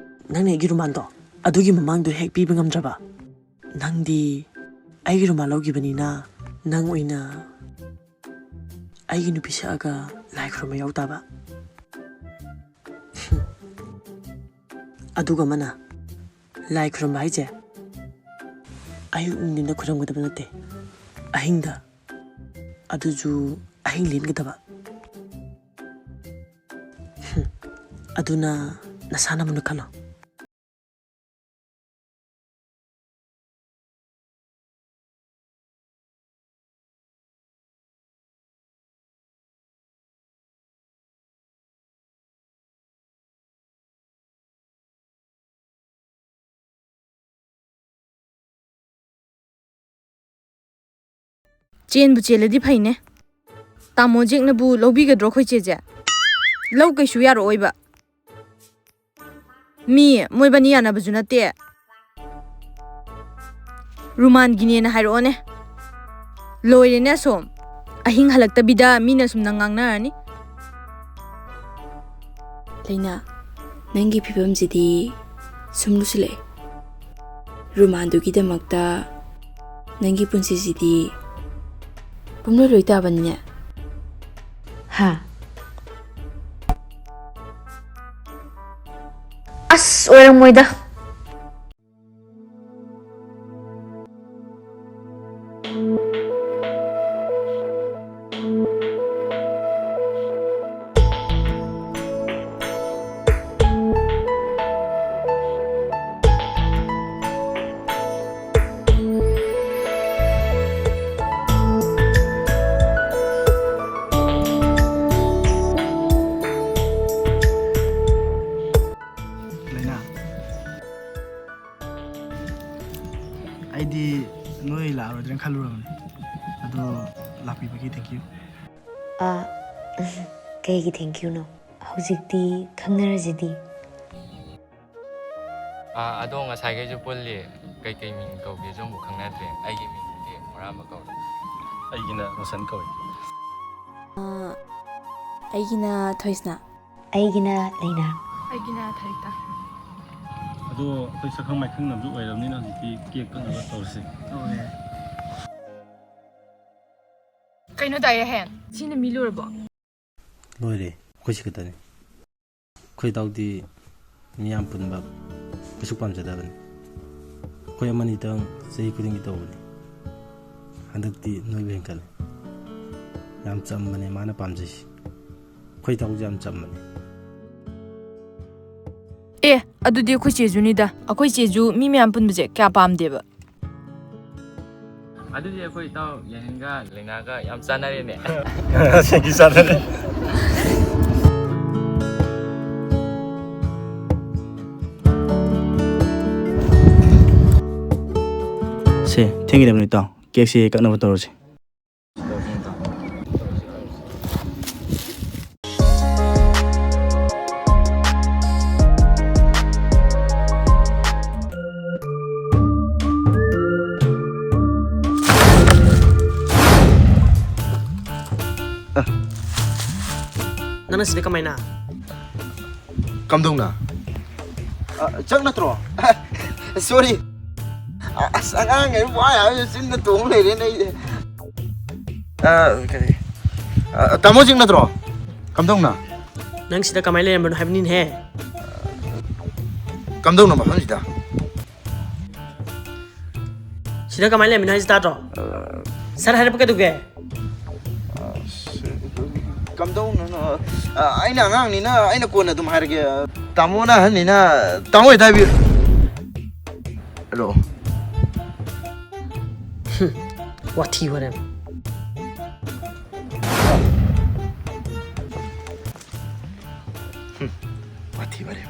ꯅꯪꯅ ꯑꯩꯒꯤ ꯔꯨꯃꯥꯟꯗꯣ ꯑꯗꯨꯒꯤ ꯃꯃꯥꯡꯗꯣ ꯍꯦꯛ ꯄꯤꯕ ꯉꯝꯗ꯭ꯔꯕ? ꯅꯪꯗꯤ ꯑꯩꯒꯤ ꯔꯨꯃꯥꯟ ꯂꯧꯈꯤꯕꯅꯤꯅ ꯅꯪ ꯑꯣꯏꯅ ꯑꯩꯒꯤ ꯅꯨꯄꯤ ꯁꯛꯑꯒ ꯂꯥꯏ ꯈꯨꯔꯨꯝꯕ ꯌꯥꯎ ꯇꯥꯕ꯫ ꯑꯗꯨꯒ ꯑꯃꯅ, ꯂꯥꯏ ꯈꯨꯔꯨꯝꯕ ꯍꯥꯏꯁꯦ ꯑꯌꯨꯛ ꯅꯨꯡꯊꯤꯟꯗ ꯈꯨꯔꯨꯝꯒꯗꯕ ꯅꯠꯇꯦ, ꯑꯍꯤꯡꯗ, ꯑꯗꯨꯁꯨ ꯑꯍꯤꯡ ꯂꯦꯟꯒꯗꯕ꯫ ꯍꯨꯝ, ꯑꯗꯨꯅ ꯅꯁꯥꯅ ꯃꯨꯟꯅ ꯈꯜꯂꯣ꯫ ꯆꯦꯟꯕꯨ ꯆꯦꯜꯂꯗꯤ ꯐꯩꯅꯦ꯫ ꯇꯥꯃꯣ ꯖꯦꯛꯅꯕꯨ ꯂꯧꯕꯤꯒꯗ꯭ꯔꯣ ꯑꯩꯈꯣꯏ ꯆꯦꯁꯦ? ꯂꯧ ꯀꯩꯁꯨ ꯌꯥꯔꯛꯑꯣꯏꯕ꯫ ꯃꯤ ꯃꯣꯏꯕꯥꯅꯤ ꯌꯥꯅꯕꯁꯨ ꯅꯠꯇꯦ꯫ ꯔꯨꯃꯥꯟꯒꯤꯅꯦꯅ ꯍꯥꯏꯔꯛꯑꯣꯅꯦ꯫ ꯂꯣꯏꯔꯦꯅꯦ ꯑꯁꯣꯝ꯫ ꯑꯍꯤꯡ ꯍꯜꯂꯛꯇꯕꯤꯗ ꯃꯤꯅ ꯁꯨꯝ ꯅꯪ ꯉꯥꯡꯅꯔꯅꯤ꯫ ꯂꯩꯅꯥ, ꯅꯪꯒꯤ ꯐꯤꯕꯝꯁꯤꯗꯤ ꯁꯨꯝ ꯂꯨꯁꯤꯜꯂꯛꯑꯦ꯫ ꯔꯨꯃꯥꯟꯗꯨꯒꯤꯗꯃꯛꯇ ꯅꯪꯒꯤ ꯄꯨꯟꯁꯤꯁꯤꯗꯤ ꯄꯨꯝꯂꯣꯏ ꯂꯣꯏ ꯇꯥꯕꯅꯤꯅꯦ꯫ ꯍꯥ? ꯑꯁ, ꯑꯣꯏꯔꯝꯃꯣꯏꯗ꯫ ꯂꯩꯅꯥ, ꯑꯩꯗꯤ ꯅꯣꯏ ꯂꯥꯛꯑꯔꯣꯏꯗ꯭ꯔꯅ ꯈꯜꯂꯨꯔꯕꯅꯦ, ꯑꯗꯣ ꯂꯥꯛꯄꯤꯕꯒꯤ thank you꯫ ꯑ, ꯀꯩꯒꯤ thank you ꯅꯣ? ꯍꯧꯖꯤꯛꯇꯤ ꯈꯪꯅꯔꯁꯤꯗꯤ꯫ ꯑꯥ, ꯑꯗꯣ ꯉꯁꯥꯏꯈꯩꯁꯨ ꯄꯨꯜꯂꯤ, ꯀꯩꯀꯩ ꯃꯤꯡ ꯀꯧꯒꯦꯁꯨ ꯑꯃꯨꯛ ꯈꯪꯅꯗ꯭ꯔꯦ꯫ ꯑꯩꯒꯤ ꯃꯤꯡꯗꯤ ꯃꯣꯔꯥꯝꯕ ꯀꯧꯏ꯫ ꯑꯩꯒꯤꯅ ꯔꯣꯁꯟ ꯀꯧꯏ꯫ ꯑꯥ, ꯑꯩꯒꯤꯅ ꯊꯣꯏꯁꯅꯥ꯫ ꯑꯩꯒꯤꯅ ꯂꯩꯅꯥ꯫ ꯑꯩꯒꯤꯅ ꯊꯔꯤꯛꯇ꯫ ꯑꯗꯣ ꯑꯩꯈꯣꯏ ꯁꯛꯈꯪ ꯃꯥꯏꯈꯪꯅꯕꯁꯨ ꯑꯣꯏꯔꯕꯅꯤꯅ ꯍꯧꯖꯤꯛꯇꯤ ꯀꯦꯛ ꯀꯛꯅꯕ ꯇꯧꯔꯁꯦ꯫ ꯀꯩꯅꯣ ꯗꯥꯏꯌꯦ ꯍꯦꯟ? ꯁꯤꯅ ꯃꯤ ꯂꯣꯏꯔꯕꯣ? ꯂꯣꯏꯔꯦ, ꯑꯩꯈꯣꯏ ꯁꯤ ꯈꯛꯇꯅꯤ꯫ ꯑꯩꯈꯣꯏ ꯏꯇꯥꯎꯗꯤ ꯃꯤ ꯌꯥꯝ ꯄꯨꯟꯕ ꯀꯩꯁꯨ ꯄꯥꯝꯖꯗꯕꯅꯤ꯫ ꯑꯩꯈꯣꯏ ꯑꯃꯅꯤꯇꯪ ꯆꯍꯤ ꯈꯨꯗꯤꯡꯒꯤ ꯇꯧꯕꯅꯤ꯫ ꯍꯟꯗꯛꯇꯤ ꯅꯣꯏꯕꯨ ꯍꯦꯟꯒꯠꯂꯦ꯫ ꯌꯥꯝ ꯆꯝꯕꯅꯦ ꯃꯥꯅ ꯄꯥꯝꯖꯩꯁꯤ꯫ ꯑꯩꯈꯣꯏ ꯏꯇꯥꯎꯁꯦ ꯌꯥꯝ ꯆꯝꯕꯅꯦ꯫ ꯑꯦ, ꯑꯗꯨꯗꯤ ꯑꯩꯈꯣꯏ ꯆꯦꯁꯨꯅꯤꯗ꯫ ꯑꯩꯈꯣꯏ ꯆꯦꯁꯨ ꯃꯤ ꯃꯌꯥꯝ ꯄꯨꯟꯕꯁꯦ ꯀꯌꯥ ꯄꯥꯝꯗꯦꯕ꯫ ꯑꯗꯨꯗꯤ ꯑꯩꯈꯣꯏ ꯏꯇꯥꯎ ꯌꯥꯏꯍꯟꯒ ꯂꯩꯅꯥꯒ ꯌꯥꯝ ꯆꯥꯟꯅꯔꯦꯅꯦ꯫ ꯁꯤꯒꯤ ꯆꯥꯟꯅꯔꯦ꯫ ꯁꯦ, ꯊꯦꯡꯈꯤꯗꯕꯅꯤ ꯏꯇꯥꯎ꯫ ꯀꯦꯛꯁꯤ ꯀꯛꯅꯕ ꯇꯧꯔꯁꯤ꯫ ꯅꯪꯅ ꯁꯤꯗ ꯀꯃꯥꯏꯅ? ꯀꯝꯗꯧꯅ? ꯑ, ꯆꯪ ꯅꯠꯇ꯭ꯔꯣ? Sorry. ꯑ, ꯑꯁ, ꯑꯉꯥꯡꯈꯩ ꯋꯥ ꯌꯥꯝ ꯆꯤꯟꯗ ꯇꯣꯡ ꯂꯩꯔꯦꯅꯦ ꯑꯩꯁꯦ꯫ ꯑ, ꯀꯔꯤ? ꯑ, ꯇꯥꯃꯣ ꯆꯤꯡ ꯅꯠꯇ꯭ꯔꯣ? ꯀꯝꯗꯧꯅ? ꯅꯪ ꯁꯤꯗ ꯀꯃꯥꯏꯅ ꯂꯩꯔꯝꯕꯅꯣ ꯍꯥꯏꯕꯅꯤꯅꯦꯍꯦ? ꯀꯝꯗꯧꯅ ꯃꯐꯝꯁꯤꯗ? ꯁꯤꯗ ꯀꯃꯥꯏꯅ ꯂꯩꯔꯝꯃꯤꯅꯣ ꯍꯥꯏꯁꯦ ꯇꯥꯗ꯭ꯔꯣ? ꯁꯠ ꯍꯥꯏꯔꯛꯄ ꯀꯩꯗꯧꯒꯦ? ꯑꯁ, ꯀꯝꯗꯧꯅꯅꯣ? ꯑ, ꯑꯩꯅ ꯑꯉꯥꯡꯅꯤꯅ ꯑꯩꯅ ꯀꯣꯟꯅ ꯑꯗꯨꯝ ꯍꯥꯏꯔꯒꯦ꯫ ꯇꯥꯃꯣꯅ ꯑꯍꯟꯅꯤꯅ ꯇꯥꯃꯣ ꯍꯦꯛꯇ ꯍꯥꯏꯕꯤꯌꯨ꯫ ꯍꯜꯂꯣ꯫ ꯍꯨꯝ, ꯋꯥꯊꯤ ꯋꯥꯔꯦꯝ꯫ ꯍꯨꯝ, ꯋꯥꯊꯤ ꯋꯥꯔꯦꯝ꯫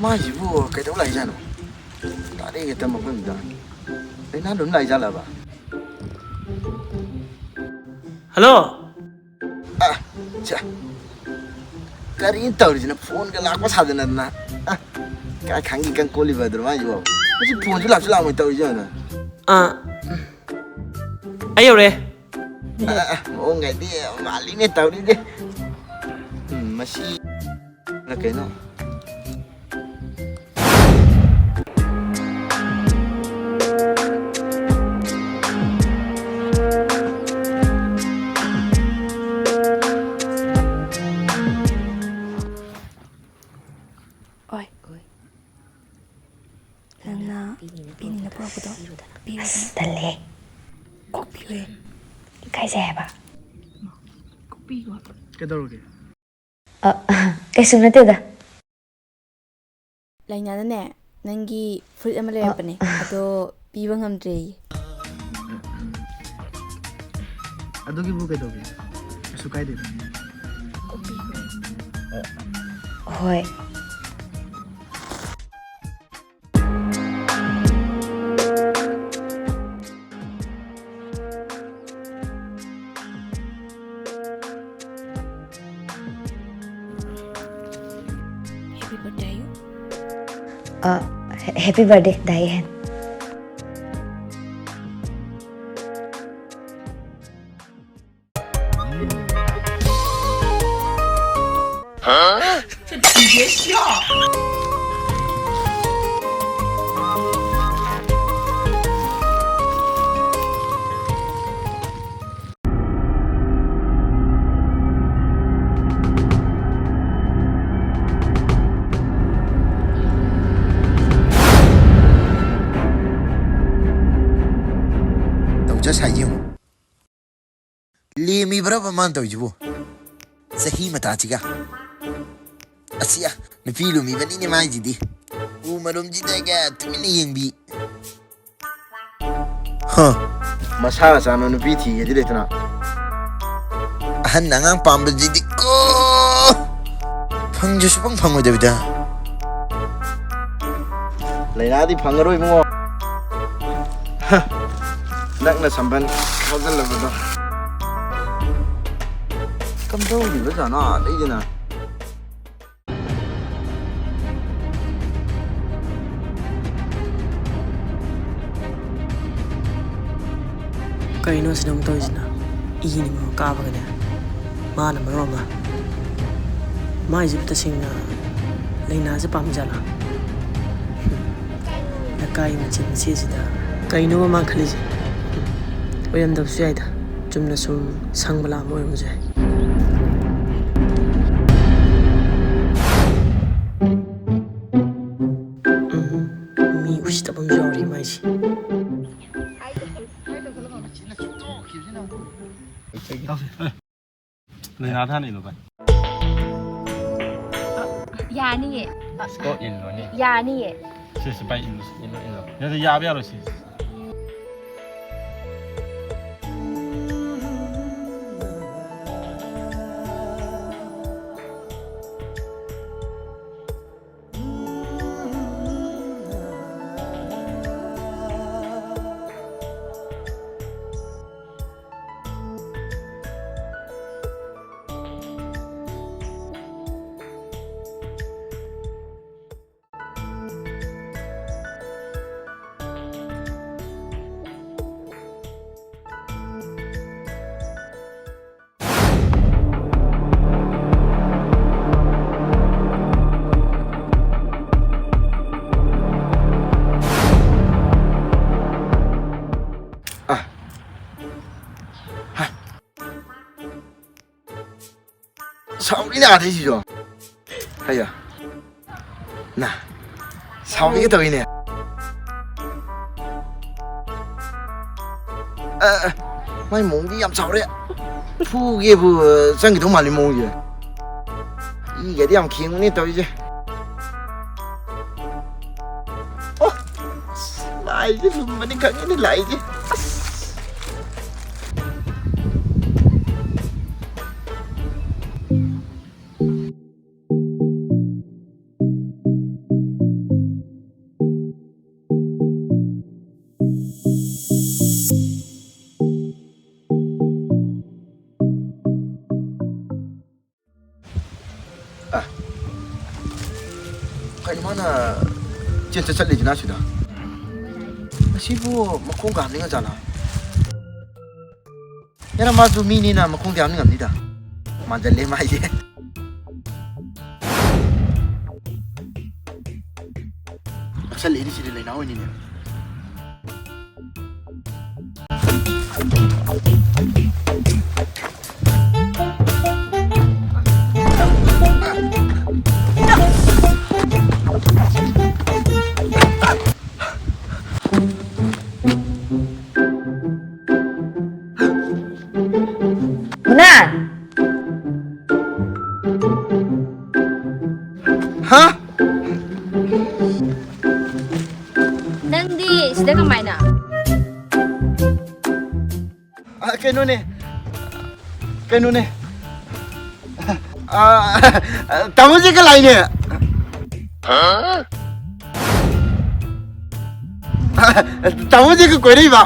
ꯃꯥꯏꯁꯤꯕꯨ ꯀꯩꯗꯧ ꯂꯥꯛꯏꯖꯥꯠꯅꯣ? ꯇꯥꯔꯦ ꯍꯦꯛꯇ ꯃꯐꯝꯁꯤꯗ꯫ ꯂꯥꯏꯅꯥ ꯑꯗꯨꯝ ꯂꯥꯛꯏꯖꯥꯠꯂꯕ? ꯍꯜꯂꯣ꯫ ꯑ, ꯁꯦ꯫ ꯀꯔꯤꯅꯣ ꯇꯧꯔꯤꯁꯤꯅ? ꯐꯣꯟꯒ ꯂꯥꯛꯄ ꯁꯥꯗꯅꯗꯅ꯫ ꯑ, ꯀꯥꯏ ꯈꯪꯒꯤ ꯀꯪ ꯀꯣꯜꯂꯤꯕ ꯑꯗꯨꯃꯥꯏꯁꯤꯕꯣ? ꯃꯁꯤ ꯐꯣꯟꯁꯨ ꯂꯥꯛꯁꯨ ꯂꯥꯛꯑꯣꯏ ꯇꯧꯔꯤꯁꯤ ꯌꯦꯡꯉꯨꯅ꯫ ꯑꯥ, ꯑꯩ ꯌꯧꯔꯦ꯫ ꯑ, ꯑ, ꯃꯑꯣꯡꯒꯗꯤ ꯃꯥꯜꯂꯤꯅꯦ ꯇꯧꯔꯤꯁꯦ꯫ ꯎꯝ, ꯃꯁꯤ ꯀꯩꯅꯣ? ꯑꯣꯏ꯫ ꯅꯪꯅ ꯄꯤꯅꯤꯅ ꯄꯨꯔꯛꯄꯗꯣ ꯄꯤꯔꯨꯗꯅ꯫ ꯑꯁ, ꯇꯜꯂꯦ꯫ ꯀꯣꯛ ꯄꯤꯌꯨꯍꯦ꯫ ꯏꯀꯥꯏꯖꯩ ꯍꯥꯏꯕ꯫ ꯀꯩꯗꯧꯔꯒꯦ? ꯑ, ꯀꯩꯁꯨ ꯅꯠꯇꯦꯗ꯫ ꯂꯥꯏꯅꯥꯅꯅꯦ, ꯅꯪꯒꯤ ꯐꯨꯔꯤꯠ ꯑꯃ ꯂꯩꯔꯛꯄꯅꯦ, ꯑ, ꯑ꯫ ꯑꯗꯣ ꯄꯤꯕ ꯉꯝꯗ꯭ꯔꯦꯌꯦ꯫ ꯑꯗꯨꯒꯤꯕꯨ ꯀꯩꯗꯧꯒꯦ? ꯀꯩꯁꯨ ꯀꯥꯏꯗꯦꯗ꯫ ꯍꯣꯏ꯫ Happy birthday ꯑꯌꯨ꯫ ꯑ, ꯍꯦ-, happy birthday, ꯗꯥ ꯌꯦꯍꯦꯟ꯫ ꯇꯧꯖ ꯁꯥꯏ ꯌꯦꯡꯉꯨ꯫ ꯂꯦꯝꯃꯤꯕ꯭ꯔꯕ ꯃꯥꯅ ꯇꯧꯔꯤꯁꯤꯕꯨ? ꯆꯍꯤ ꯃꯇꯥꯁꯤꯒ꯫ ꯑꯁꯤ, ꯑ, ꯅꯨꯄꯤ ꯂꯨꯝꯃꯤꯕꯅꯤꯅꯦ ꯃꯥꯏꯁꯤꯗꯤ꯫ ꯎ ꯃꯔꯨꯝꯁꯤꯗꯒ ꯇꯨꯃꯤꯟꯅ ꯌꯦꯡꯕꯤ꯫ ꯍ꯫ ꯃꯁꯥꯒ ꯆꯥꯅ ꯅꯨꯄꯤ ꯊꯤꯒꯦꯗꯤ ꯂꯩꯇꯅ꯫ ꯑꯍꯟ ꯑꯉꯥꯡ ꯄꯥꯝꯕꯁꯤꯗꯤ ꯀꯣ ꯐꯪꯁꯨ ꯁꯨꯐꯪ ꯐꯪꯉꯣꯏꯗꯕꯤꯗ꯫ ꯂꯩꯅꯥꯗꯤ ꯐꯪꯉꯔꯣꯏ ꯏꯕꯨꯡꯉꯣ꯫ ꯍ꯫ ꯅꯛꯅ ꯁꯝꯕꯟ ꯈꯥꯖꯤꯜꯂꯕꯗꯣ꯫ ꯀꯝꯗꯧꯔꯤꯕꯖꯥꯠꯅꯣ ꯑꯥꯗꯩꯗꯅ? ꯀꯩꯅꯣ ꯁꯤꯗ ꯑꯃꯨꯛ ꯇꯧꯔꯤꯁꯤꯅ? ꯏꯅꯤ ꯃꯔꯣꯟ ꯀꯥꯕꯒꯅꯦ꯫ ꯃꯥꯅ ꯃꯔꯣꯟ ꯑꯃ꯫ ꯃꯥꯏꯁꯤꯕꯨ ꯇꯁꯦꯡꯅ ꯂꯩꯅꯥꯁꯦ ꯄꯥꯝꯃꯤꯖꯥꯠꯂꯥ? ꯂꯩꯀꯥꯏ ꯃꯆꯤꯟ ꯃꯆꯦꯁꯤꯗ ꯀꯩꯅꯣꯕ ꯃꯥ ꯈꯜꯂꯤꯁꯦ? ꯑꯣꯏꯔꯝꯗꯕꯁꯨ ꯌꯥꯏꯗ꯫ ꯆꯨꯝꯅ ꯁꯨꯝ ꯁꯪꯕ ꯂꯥꯛꯑꯝꯕ ꯑꯣꯏꯔꯝꯕꯁꯨ ꯌꯥꯏ꯫ ꯎꯝ, ꯃꯤ ꯎꯁꯤꯠꯇꯕ ꯑꯃꯁꯨ ꯌꯥꯎꯔꯤ ꯃꯥꯏꯁꯦ꯫ ꯂꯩꯅꯥ ꯊꯥꯅ ꯏꯜꯂꯨ ꯚꯥꯏ꯫ ꯌꯥꯅꯤꯌꯦ꯫ ꯁꯤꯀꯣ ꯏꯜꯂꯣꯅꯦ꯫ ꯌꯥꯅꯤꯌꯦ꯫ ꯁꯤꯁꯦ ꯚꯥꯏ ꯏꯜꯂꯨ꯫ ꯏꯜꯂꯣ, ꯏꯜꯂꯣ꯫ ꯌꯥꯗꯦ, ꯌꯥꯕ ꯌꯥꯔꯣꯏ ꯁꯤ꯫ ꯑ꯫ ꯍꯥ꯫ ꯁꯥꯎꯔꯤꯅꯦ ꯑꯥꯗꯩꯁꯤꯁꯨ꯫ ꯍꯩꯌꯥ꯫ ꯅ꯫ ꯁꯥꯎꯕꯤꯒꯦ ꯇꯧꯋꯤꯅꯦ꯫ ꯑ, ꯑ, ꯃꯥꯏ ꯃꯑꯣꯡꯗꯤ ꯌꯥꯝ ꯁꯥꯎꯔꯦ꯫ ꯐꯨꯒꯦꯕꯨ, ꯑ, ꯆꯪꯈꯤꯗꯧ ꯃꯥꯜꯂꯤ ꯃꯑꯣꯡꯁꯦ꯫ ꯏꯒꯗꯤ ꯌꯥꯝ ꯈꯦꯡꯕꯅꯦ ꯇꯧꯔꯤꯁꯦ꯫ ꯑꯣ, ꯑꯁ, ꯂꯥꯏꯁꯦ ꯂꯨꯝꯕꯅꯤ ꯈꯪꯉꯤꯅꯦ, ꯂꯥꯏꯁꯦ꯫ ꯑꯁ꯫ ꯑ꯫ ꯀꯩꯅꯣ ꯃꯥꯅ ꯆꯦꯟ ꯆꯠ ꯆꯠꯂꯤꯁꯤꯅ ꯁꯤꯗ? ꯑꯁꯤꯕꯨ ꯃꯈꯣꯡ ꯀꯥ ꯍꯥꯝꯅꯤꯡꯉ ꯖꯥꯠꯂꯥ? ꯀꯩꯅꯣ, ꯃꯥꯁꯨ ꯃꯤꯅꯤꯅ ꯃꯈꯣꯡꯗꯤ ꯍꯥꯞꯅꯤꯡꯉꯝꯅꯤꯗ꯫ ꯃꯥꯟꯖꯜꯂꯦ ꯃꯥꯏꯁꯦ꯫ ꯅꯛꯁꯜꯂꯛꯏꯅꯦ ꯁꯤꯗꯤ, ꯂꯩꯅꯥꯎ ꯑꯣꯏꯅꯤꯅꯦ꯫ ꯃꯨꯅꯥ! ꯍꯥ? ꯅꯪꯗꯤ ꯁꯤꯗ ꯀꯃꯥꯏꯅ? ꯑ, ꯀꯩꯅꯣꯅꯦ꯫ ꯀꯩꯅꯣꯅꯦ꯫ ꯑ, ꯇꯥꯃꯣꯁꯦ ꯀꯅꯥꯏꯅꯦ? ꯇꯥꯃꯣꯁꯦ ꯀꯣꯏꯔꯛꯏꯕ꯫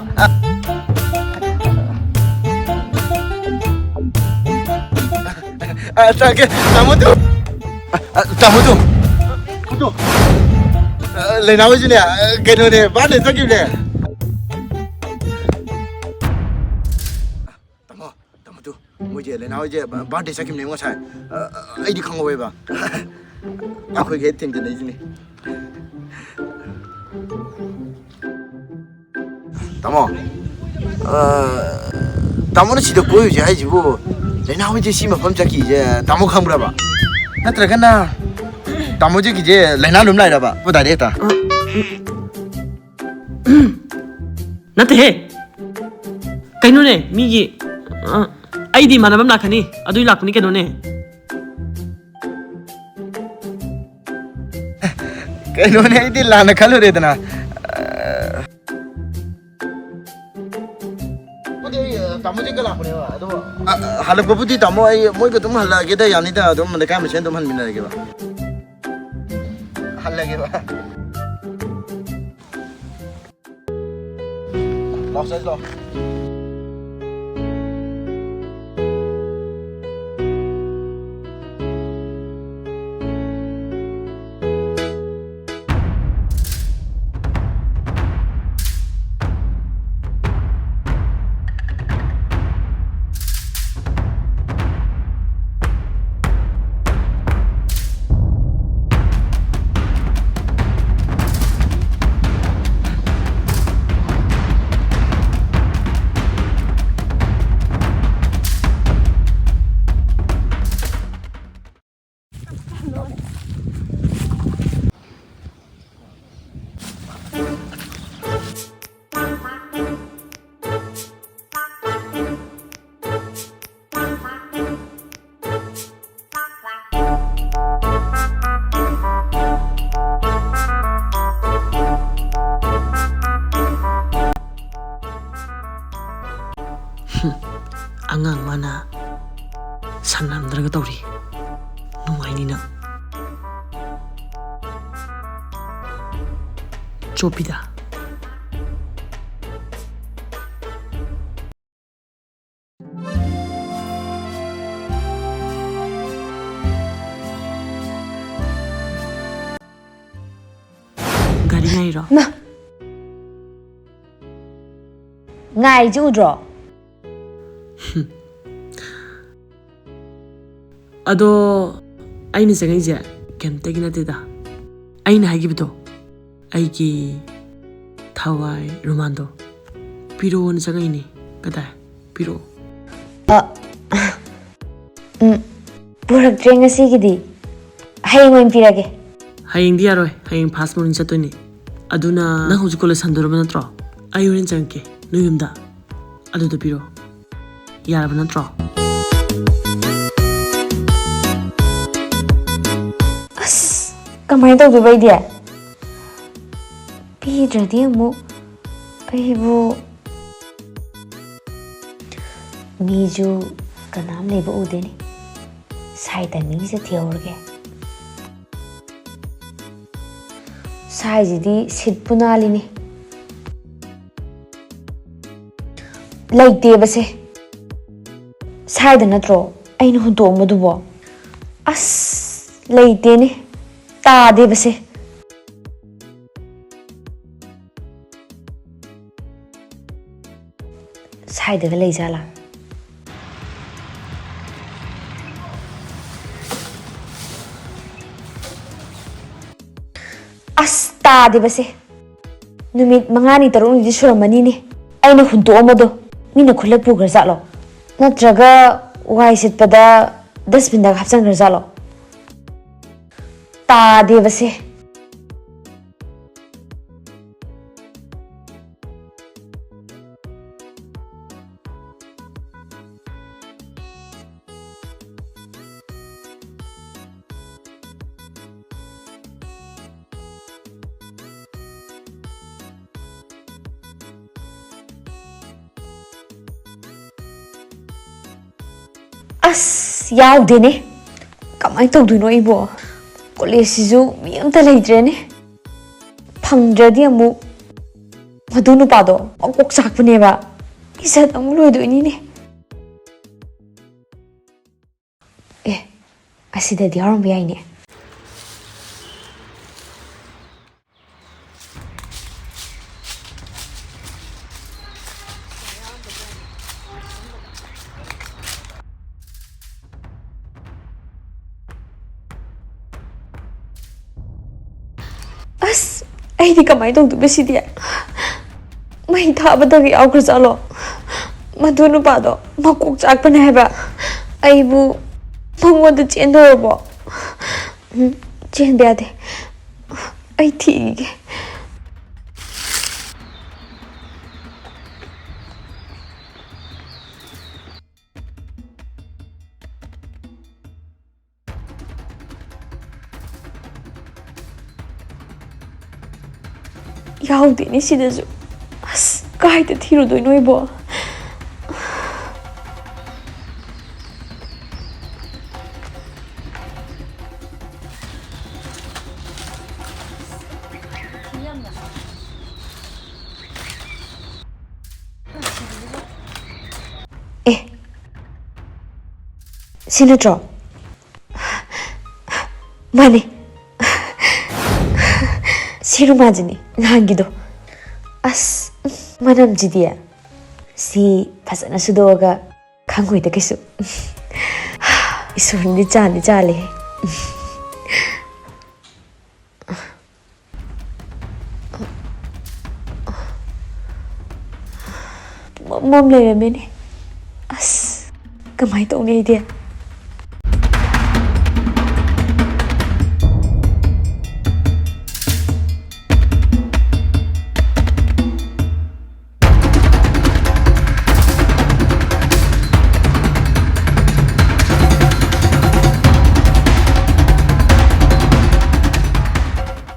ꯑ, ꯇꯥꯒꯦ, ꯇꯥꯃꯣꯗꯨ꯫ ꯑ, ꯑ, ꯇꯥꯃꯣꯗꯨ꯫ ꯑꯗꯨ, ꯑ, ꯂꯩꯅꯥ ꯍꯣꯏꯁꯨꯅꯦ, ꯑ, ꯀꯩꯅꯣꯅꯦ, ꯕꯥꯔꯗꯦ ꯆꯠꯈꯤꯕꯅꯦ꯫ ꯇꯥꯃꯣ, ꯇꯥꯃꯣꯗꯨ, ꯃꯣꯏꯁꯦ, ꯂꯩꯅꯥ ꯍꯣꯏꯁꯦ ꯕꯥꯔꯗꯦ ꯆꯠꯈꯤꯕꯅꯦ ꯉꯁꯥꯏ꯫ ꯑ, ꯑ, ꯑꯩꯗꯤ ꯈꯪꯍꯧꯋꯦꯕ꯫ ꯑꯩꯈꯣꯏꯒ ꯍꯦꯛ ꯊꯦꯡꯅꯖꯅꯩꯁꯤꯅꯦ꯫ ꯇꯥꯃꯣ, ꯑ, ꯇꯥꯃꯣꯅ ꯁꯤꯗ ꯀꯣꯏꯔꯨꯁꯦ ꯍꯥꯏꯁꯤꯕꯨ, ꯂꯩꯅꯥ ꯍꯣꯏꯁꯦ ꯁꯤ ꯃꯐꯝ ꯆꯠꯈꯤꯁꯦ ꯇꯥꯃꯣ ꯈꯪꯕ꯭ꯔꯕ? ꯅꯠꯇ꯭ꯔꯒꯅ ꯇꯥꯃꯣꯁꯦ ꯀꯤꯁꯦ ꯂꯩꯅꯥ ꯑꯗꯨꯝ ꯂꯥꯛꯏꯔꯕ? ꯗꯥꯏꯔꯦꯛ ꯍꯦꯛꯇ꯫ ꯅꯠꯇꯦꯍꯦ꯫ ꯀꯩꯅꯣꯅꯦ, ꯃꯤꯒꯤ, ꯑ, ꯑꯩꯗꯤ ꯏꯃꯥꯟꯅꯕ ꯑꯃ ꯂꯥꯛꯀꯅꯤ, ꯑꯗꯨꯏ ꯂꯥꯛꯄꯅꯤ ꯀꯩꯅꯣꯅꯦ꯫ ꯀꯩꯅꯣꯅꯦ, ꯑꯩꯗꯤ ꯂꯥꯟꯅ ꯈꯜꯂꯨꯔꯦꯗꯅ꯫ ꯑ, ꯇꯥꯃꯣ ꯆꯤꯛꯀ ꯂꯥꯛꯄꯅꯦꯕ, ꯑꯗꯣ, ꯑ, ꯑ, ꯍꯜꯂꯛꯄꯕꯨꯗꯤ ꯇꯥꯃꯣ, ꯑꯩ ꯃꯣꯏꯒ ꯑꯗꯨꯝ ꯍꯜꯂꯛꯑꯒꯦꯗ, ꯌꯥꯅꯤꯗ, ꯑꯗꯨꯝ ꯂꯩꯀꯥꯏ ꯃꯁꯦꯟ ꯑꯗꯨꯝ ꯍꯟꯃꯤꯟꯅꯔꯒꯦꯕ꯫ ꯍꯜꯂꯒꯦꯕ꯫ ꯂꯥꯎ, ꯆꯠꯂꯣ꯫ ꯑꯉꯥꯡ ꯃꯥꯅ ꯁꯟꯅꯥꯝꯗ꯭ꯔꯒ ꯇꯧꯔꯤ꯫ ꯅꯨꯡꯉꯥꯏꯅꯤꯅ꯫ ꯆꯣꯞꯄꯤꯗ꯫ ꯒꯥꯔꯤ ꯉꯥꯏꯔꯣ? ꯃꯥ! ꯉꯥꯏꯔꯤꯁꯦ ꯎꯗ꯭ꯔꯣ? ꯑꯗꯣ ꯑꯩꯅ ꯆꯪꯉꯛꯏꯁꯦ ꯀꯩꯝꯇꯒꯤ ꯅꯠꯇꯦꯗ꯫ ꯑꯩꯅ ꯍꯥꯏꯈꯤꯕꯗꯣ, ꯑꯩꯒꯤ ꯊꯋꯥꯏ ꯔꯨꯃꯥꯟꯗꯣ ꯄꯤꯔꯛꯑꯣꯅ ꯆꯪꯉꯛꯏꯅꯦ꯫ ꯀꯗꯥꯏ? ꯄꯤꯔꯛꯑꯣ꯫ ꯑ, ꯎꯝ, ꯄꯨꯔꯛꯇ꯭ꯔꯦ ꯉꯁꯤꯒꯤꯗꯤ꯫ ꯍꯌꯦꯡ ꯑꯣꯏꯅ ꯄꯤꯔꯒꯦ꯫ ꯍꯌꯦꯡꯗꯤ ꯌꯥꯔꯣꯏ, ꯍꯌꯦꯡ first morning ꯆꯠꯇꯣꯏꯅꯦ꯫ ꯑꯗꯨꯅ ꯅꯪ ꯍꯧꯖꯤꯛ college ꯍꯟꯗꯣꯔꯕ ꯅꯠꯇ꯭ꯔꯣ? ꯑꯩ ꯍꯣꯔꯦꯟ ꯆꯪꯉꯛꯀꯦ ꯅꯣꯏ ꯌꯨꯝꯗ, ꯑꯗꯨꯗ ꯄꯤꯔꯣ꯫ ꯌꯥꯔꯕ ꯅꯠꯇ꯭ꯔꯣ? ꯑꯁ, ꯀꯃꯥꯏꯅ ꯇꯧꯗꯣꯏꯕ ꯑꯩꯗꯤ? ꯄꯤꯗ꯭ꯔꯗꯤ ꯑꯃꯨꯛ ꯑꯩꯕꯨ ꯃꯤꯁꯨ ꯀꯅꯥꯝ ꯂꯩꯕ ꯎꯗꯦꯅꯦ꯫ ꯁꯥꯏ timingꯁꯦ ꯊꯤꯍꯧꯔꯒꯦ꯫ ꯁꯥꯏꯁꯤꯗꯤ ꯁꯤꯠꯄꯨ ꯅꯥꯜꯂꯤꯅꯦ꯫ ꯂꯩꯇꯦꯕꯁꯦ꯫ ꯁꯥꯏꯗ ꯅꯠꯇ꯭ꯔꯣ ꯑꯩꯅ ꯍꯨꯟꯇꯣꯛꯑꯝꯕꯗꯨꯕꯣ? ꯑꯁ, ꯂꯩꯇꯦꯅꯦ꯫ ꯇꯥꯗꯦꯕꯁꯦ꯫ ꯁꯥꯏꯗꯒ ꯂꯩꯖꯥꯠꯂꯥ? ꯑꯁ, ꯇꯥꯗꯦꯕꯁꯦ꯫ ꯅꯨꯃꯤꯠ ꯃꯉꯥꯅꯤ ꯇꯔꯨꯛꯅꯤꯗꯤ ꯁꯨꯔꯝꯃꯅꯤꯅꯦ ꯑꯩꯅ ꯍꯨꯟꯇꯣꯛꯑꯝꯕꯗꯣ꯫ ꯃꯤꯅ ꯈꯨꯜꯂ ꯄꯨꯈ꯭ꯔꯖꯥꯠꯂꯣ? ꯅꯠꯇ꯭ꯔꯒ ꯋꯥꯏ ꯁꯤꯠꯄꯗ dustbinꯗꯒ ꯍꯥꯞꯆꯟꯈ꯭ꯔꯖꯥꯠꯂꯣ? ꯇꯥꯗꯦꯕꯁꯦ꯫ ꯑꯁ, ꯌꯥꯎꯗꯦꯅꯦ꯫ ꯀꯃꯥꯏꯅ ꯇꯧꯗꯣꯏꯅꯣ ꯑꯩꯕꯣ? ꯀꯣꯂꯦꯖꯁꯤꯁꯨ ꯃꯤ ꯑꯝꯇ ꯂꯩꯇ꯭ꯔꯦꯅꯦ꯫ ꯐꯪꯗ꯭ꯔꯗꯤ ꯑꯃꯨꯛ ꯃꯗꯨ ꯅꯨꯄꯥꯗꯣ ꯃꯀꯣꯛ ꯆꯥꯛꯄꯅꯦꯕ꯫ ꯏꯖꯠ ꯑꯃꯨꯛ ꯂꯣꯏꯗꯣꯏꯅꯤꯅꯦ꯫ ꯑꯦ, ꯑꯁꯤꯗꯗꯤ ꯌꯥꯎꯔꯝꯕ ꯌꯥꯏꯅꯦ꯫ ꯑꯁ, ꯑꯩꯗꯤ ꯀꯃꯥꯏꯅ ꯇꯧꯗꯣꯏꯕ ꯁꯤꯗꯤ? ꯃꯩ ꯊꯥꯕꯗꯒ ꯌꯥꯎꯈ꯭ꯔꯖꯥꯠꯂꯣ? ꯃꯗꯨ ꯅꯨꯄꯥꯗꯣ ꯃꯀꯣꯛ ꯆꯥꯛꯄꯅꯦ ꯍꯥꯏꯕ꯫ ꯑꯩꯕꯨ ꯃꯉꯣꯟꯗ ꯆꯦꯟꯗꯧꯔꯕꯣ? ꯎꯝ, ꯆꯦꯟꯕ ꯌꯥꯗꯦ꯫ ꯑꯩ ꯊꯤꯈꯤꯒꯦ꯫ ꯌꯥꯎꯗꯦꯅꯦ ꯁꯤꯗꯁꯨ꯫ ꯑꯁ, ꯀꯥꯏꯗ ꯊꯤꯔꯨꯗꯣꯏꯅꯣ ꯑꯩꯕꯣ? ꯑꯦ, ꯁꯤ ꯅꯠꯇ꯭ꯔꯣ? ꯃꯥꯅꯦ꯫ ꯁꯤ ꯔꯨꯃꯥꯁꯤꯅꯤ ꯅꯍꯥꯟꯒꯤꯗꯣ꯫ ꯑꯁ, ꯃꯅꯝꯁꯤꯗꯤ꯫ ꯁꯤ ꯐꯖꯅ ꯁꯨꯗꯣꯛꯑꯒ ꯈꯪꯉꯣꯏꯗ ꯀꯩꯁꯨ꯫ ꯏꯁꯣꯔꯅꯗꯤ ꯆꯥꯟꯗꯤ ꯆꯥꯜꯂꯦꯍꯦ꯫ ꯄꯨꯝꯃꯝ ꯃꯝ ꯂꯩꯔꯝꯃꯦꯅꯦ꯫ ꯑꯁ, ꯀꯃꯥꯏꯅ ꯇꯧꯅꯤ ꯑꯩꯗꯤ?